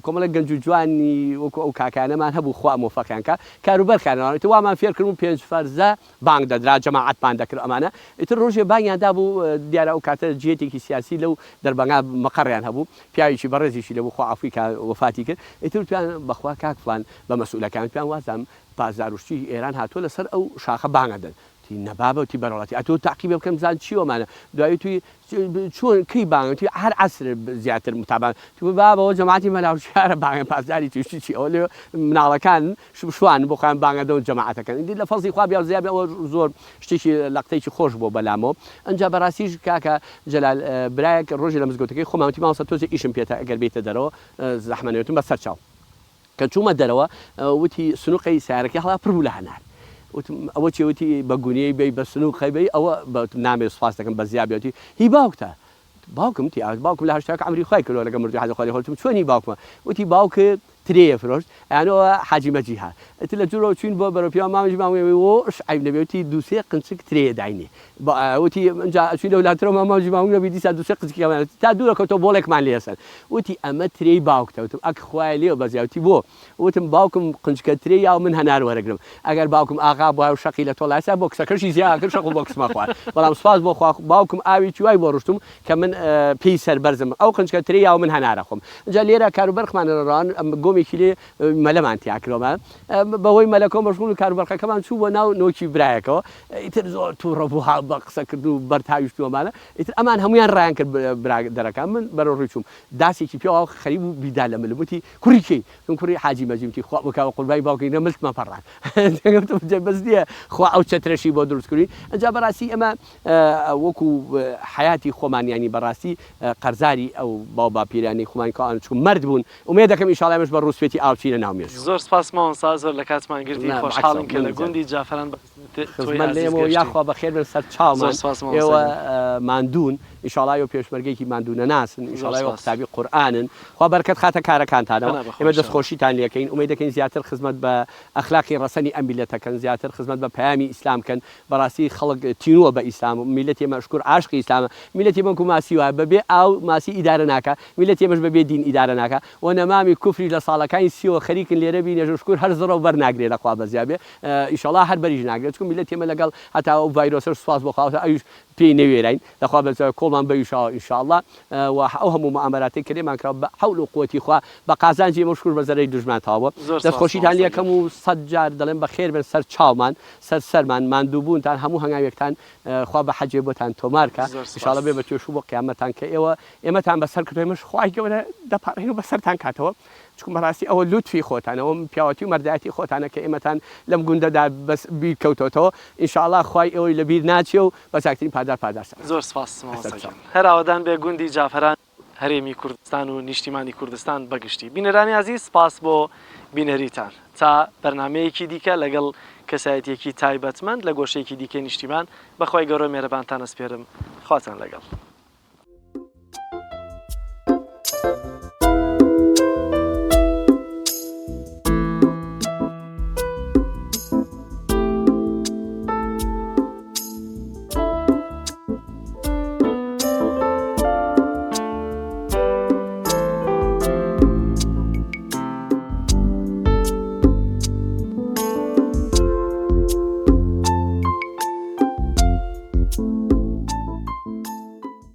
کۆمەڵێک گەنج و جوانی وەکو ئەو کاکانەمان هەبوو خوا مۆفەقیان کا کاروبەرخیان ئیتر وامان فێر کردبوو پێنج فەرزە بانگ دەدرا جەماعەتمان دەکرد ئەمانە ئیتر ڕۆژێ بانگیان دابوو دیارە ئەو کاتە جیهەتێکی سیاسی لەو دەربەنگا مەقەڕیان هەبوو پیاوێکی بەڕێزیشی لەبوو خوا عەفوی کا وەفاتی کرد ئیتر وتیان بەخوا کاک فڵان بە مەسئولەکان وتیان وازانم پاسداروشتی ئێران هاتووە لەسەر ئەو شاخە بانگ ئەدەن وتی نەبابە وتی بەرەڵاتی ئەتۆ تاقیبێ بکەم بزان چیوە ئەمانە دوایی وتی چۆن کەی بانگ وتی هەر عەسر زیاتر متابان وتی بابە ئەوە جەماعەتی مەلا هوشیارە بانگ پاسداری توشتی چی ئەوە لێ مناڵەکان شوان بۆ خۆیان بانگ ئەدەن و جەماعەتەکەن ئیدی لە فەزڵی خوا بیا و زیا بێ ئەوە زۆر شتێکی لەقتەیەکی خۆش بووە بەلامەوە ئەنجا بەڕاستیش کاکە جەلال برایەک ڕۆژێ لە مزگەوتەکەی خۆمان وتی مامۆستا تۆزێ ئیشم پێتە ئەگەر بێیتە دەرەوە زەحمە نەبێ وتم بەسەر چاو کە چوومە دەرەوە وتی سنوقەی سەیارەکەی هەڵا پڕ بوو لە هەنار وتم ئەوە چیە وتی بە گونیەی بەی بە سنوقەی بەی ئەوە وتم نامەوێ سوپاس دەکەم بە زیا بێ وتی هی باوکتە باوکم وتی ئا باوکم لە هەشتاکە عەمری خوای کردوە لەگەڵ مردووی حەزی خوای لێ خۆش وتم چۆن هی باوکمە وتی باوکت ترێیە فرۆشت ئەیانەوە حاجی مەجی هات ئیتر لە جوورەوە چووین بۆ بەرەو پیاو مامەجی مامەی وۆش عەیب نەبێ وتی دوو سێ قنچک ترێیە داینێ وتی ئینجا ئەچوین لەو لاترەوە مامەجی مامەی نەبی دیسان دوو سێ قنچکێکمان تا دوورە کەوتەوە بۆڵێکمان لێ سەند وتی ئەمە ترێی باوکتە وتم ئەک خوایە لێو بەزیا وتی بۆ وتم باوکم قنچکە ترێ یاو من هەنار وەرەگرم ئەگەر باوکم ئاغا بوایە و شەقی لە تۆ لایسا بۆکسەکەشی زیا ئەکرد شەق و بۆکسمە خوارد بەڵام سوپاس بۆ خوا باوکم ئاوێکی وای بۆ ڕشتوم کە من پێی سەربەرزم ئەو قنچکە ترێ یاو من هەنارە خۆم ئینجا لێرە کاروبەرخمان ڕان گۆمێکی لێ مەلەمان تیا کرۆمە بەهۆی مەلەکەوە مەشغول و کاروبەرقەکەمان چوو بۆ ناو نۆکی برایەکەوە ئیتر زۆر تووڕە بوو ها بە قسە کرد و بەرد هاویشتووەمانە ئیتر ئەمان هەموویان ڕایان کرد برادەرەکان من بەرەو ڕووی چووم داسێکی پێوە خەریک بوو بیدا لە ملم وتی کوڕی کێی وتم کوڕی حاجی مەجیم وتی خوا بکا بە قوربانی باوکی نە ملتمە پەڕان وتم بەس نییە خوا ئەو چەترەشی بۆ دروست کردووین ئەنجا بەڕاستی ئەمە وەکو حەیاتی خۆمان یانی بەڕاستی قەرزاری ئەو باو باپیرانەی خۆمان کە ئەوان چون مەرد بوون ئومێد دەکەم ئیشاڵا ئێمەش بە ڕووسپێتی ئاو بچینە ناو مێژوو. زۆر سپاس مامۆستا زۆر لە کاتمان گرتی خۆشحاڵین کە لە گوندی جافەران بە خزمەت تۆی خزمەت ئازیز لێمەوە گەشتین. یاخوا بەخێر بێن سەر زۆر چاومان سپاس مامۆستا ئێوە گیان. ماندوون ئیشاڵا ئێوە پێشمەرگەیەکی ماندوو نەناسن زۆر ئیشاڵا ئێوە سپاس. قوتابی قورئانن خوا بەرەکەت خاتە کارەکانتانەوە پەنا بەخوا ئێمە ئیشاڵا. دەستخۆشیتان لێکەین ئومێد دەکەین زیاتر خزمەت بە ئەخلاقی ڕەسەنی ئەم میللەتە کەن زیاتر خزمەت بە پەیامی ئیسلام کەن بەڕاستی خەڵک تینووە بە ئیسلام میللەتی ئێمە شکور عاشقی ئیسلامە میللەتی ئێمە وەکو ماسی وایە بەبێ ئاو ماسی ئیدارە ناکا میللەتی ئێمەش بەبێ دین ئیدارە ناکا و نەمامی کوفریش لە ساڵەکانی سیەوە خەریکن لێرە بینێژن شکور هەر زڕە و بەر ناگرێ لە خوا بەزیا بێ ئیشەڵا هەر بەریش ناگرێ چونکە میللەتی ئێمە لەگەڵ هەتا ئەو ڤایرۆسەش سوپاس بۆ خوا ئەویش پێی نەوێراین لە خوا بەزیا کۆڵمان بەویشەوە ان شاء اللە و ئەو هەموو موئامەراتەی کە لێمان کراوە بە حەول و قوەتی خوا بە قازانجی ئێمە و شکور بە زەرەری دوژمان تەواو بووە زۆر دەست سوپاس خۆشیتان مامۆستا لێ گیان. کەم و سەد جار دەڵێم بەخێر بێن سەر چاومان سەر سەرمان ماندووبوونتان هەموو هەنگاوێکتان خوا بە حەجێ بۆتان تۆمار کا زۆر ان شاء سوپاس. اللە بێ بە توێشوو بۆ قیامەتان کە ئێوە ئێمەتان بەسەر کردووە ئێمەش خوای گەورە دەپاڕێین و بەسەرتان کاتەوە چونکە بەڕاستی ئەوە لوتفی خۆتانە ئەوە پیاوەتی و مەردایەتی خۆتانە کە ئێمەتان لەم گوندەدا بەس بیر کەوتۆتەوە ان شاء اللە خوای ئێوەی لە بیر ناچێ و بە چاکترین پادار پاداشتان زۆر سپاس ئەکات. مامۆستا گیان. هەر ئاوەدان بێ گوندی جافەران و هەرێمی کوردستان و نیشتیمانی کوردستان بە گشتی. بینەرانی ئازیز سپاس بۆ بینەریتان. تا بەرنامەیەکی دیکە لەگەڵ کەسایەتیەکی تایبەتمەند لە گۆشەیەکی دیکەی نیشتیمان بەخوای گەورە مێرەبانتان ئەسپێرم خواتان لەگەڵ.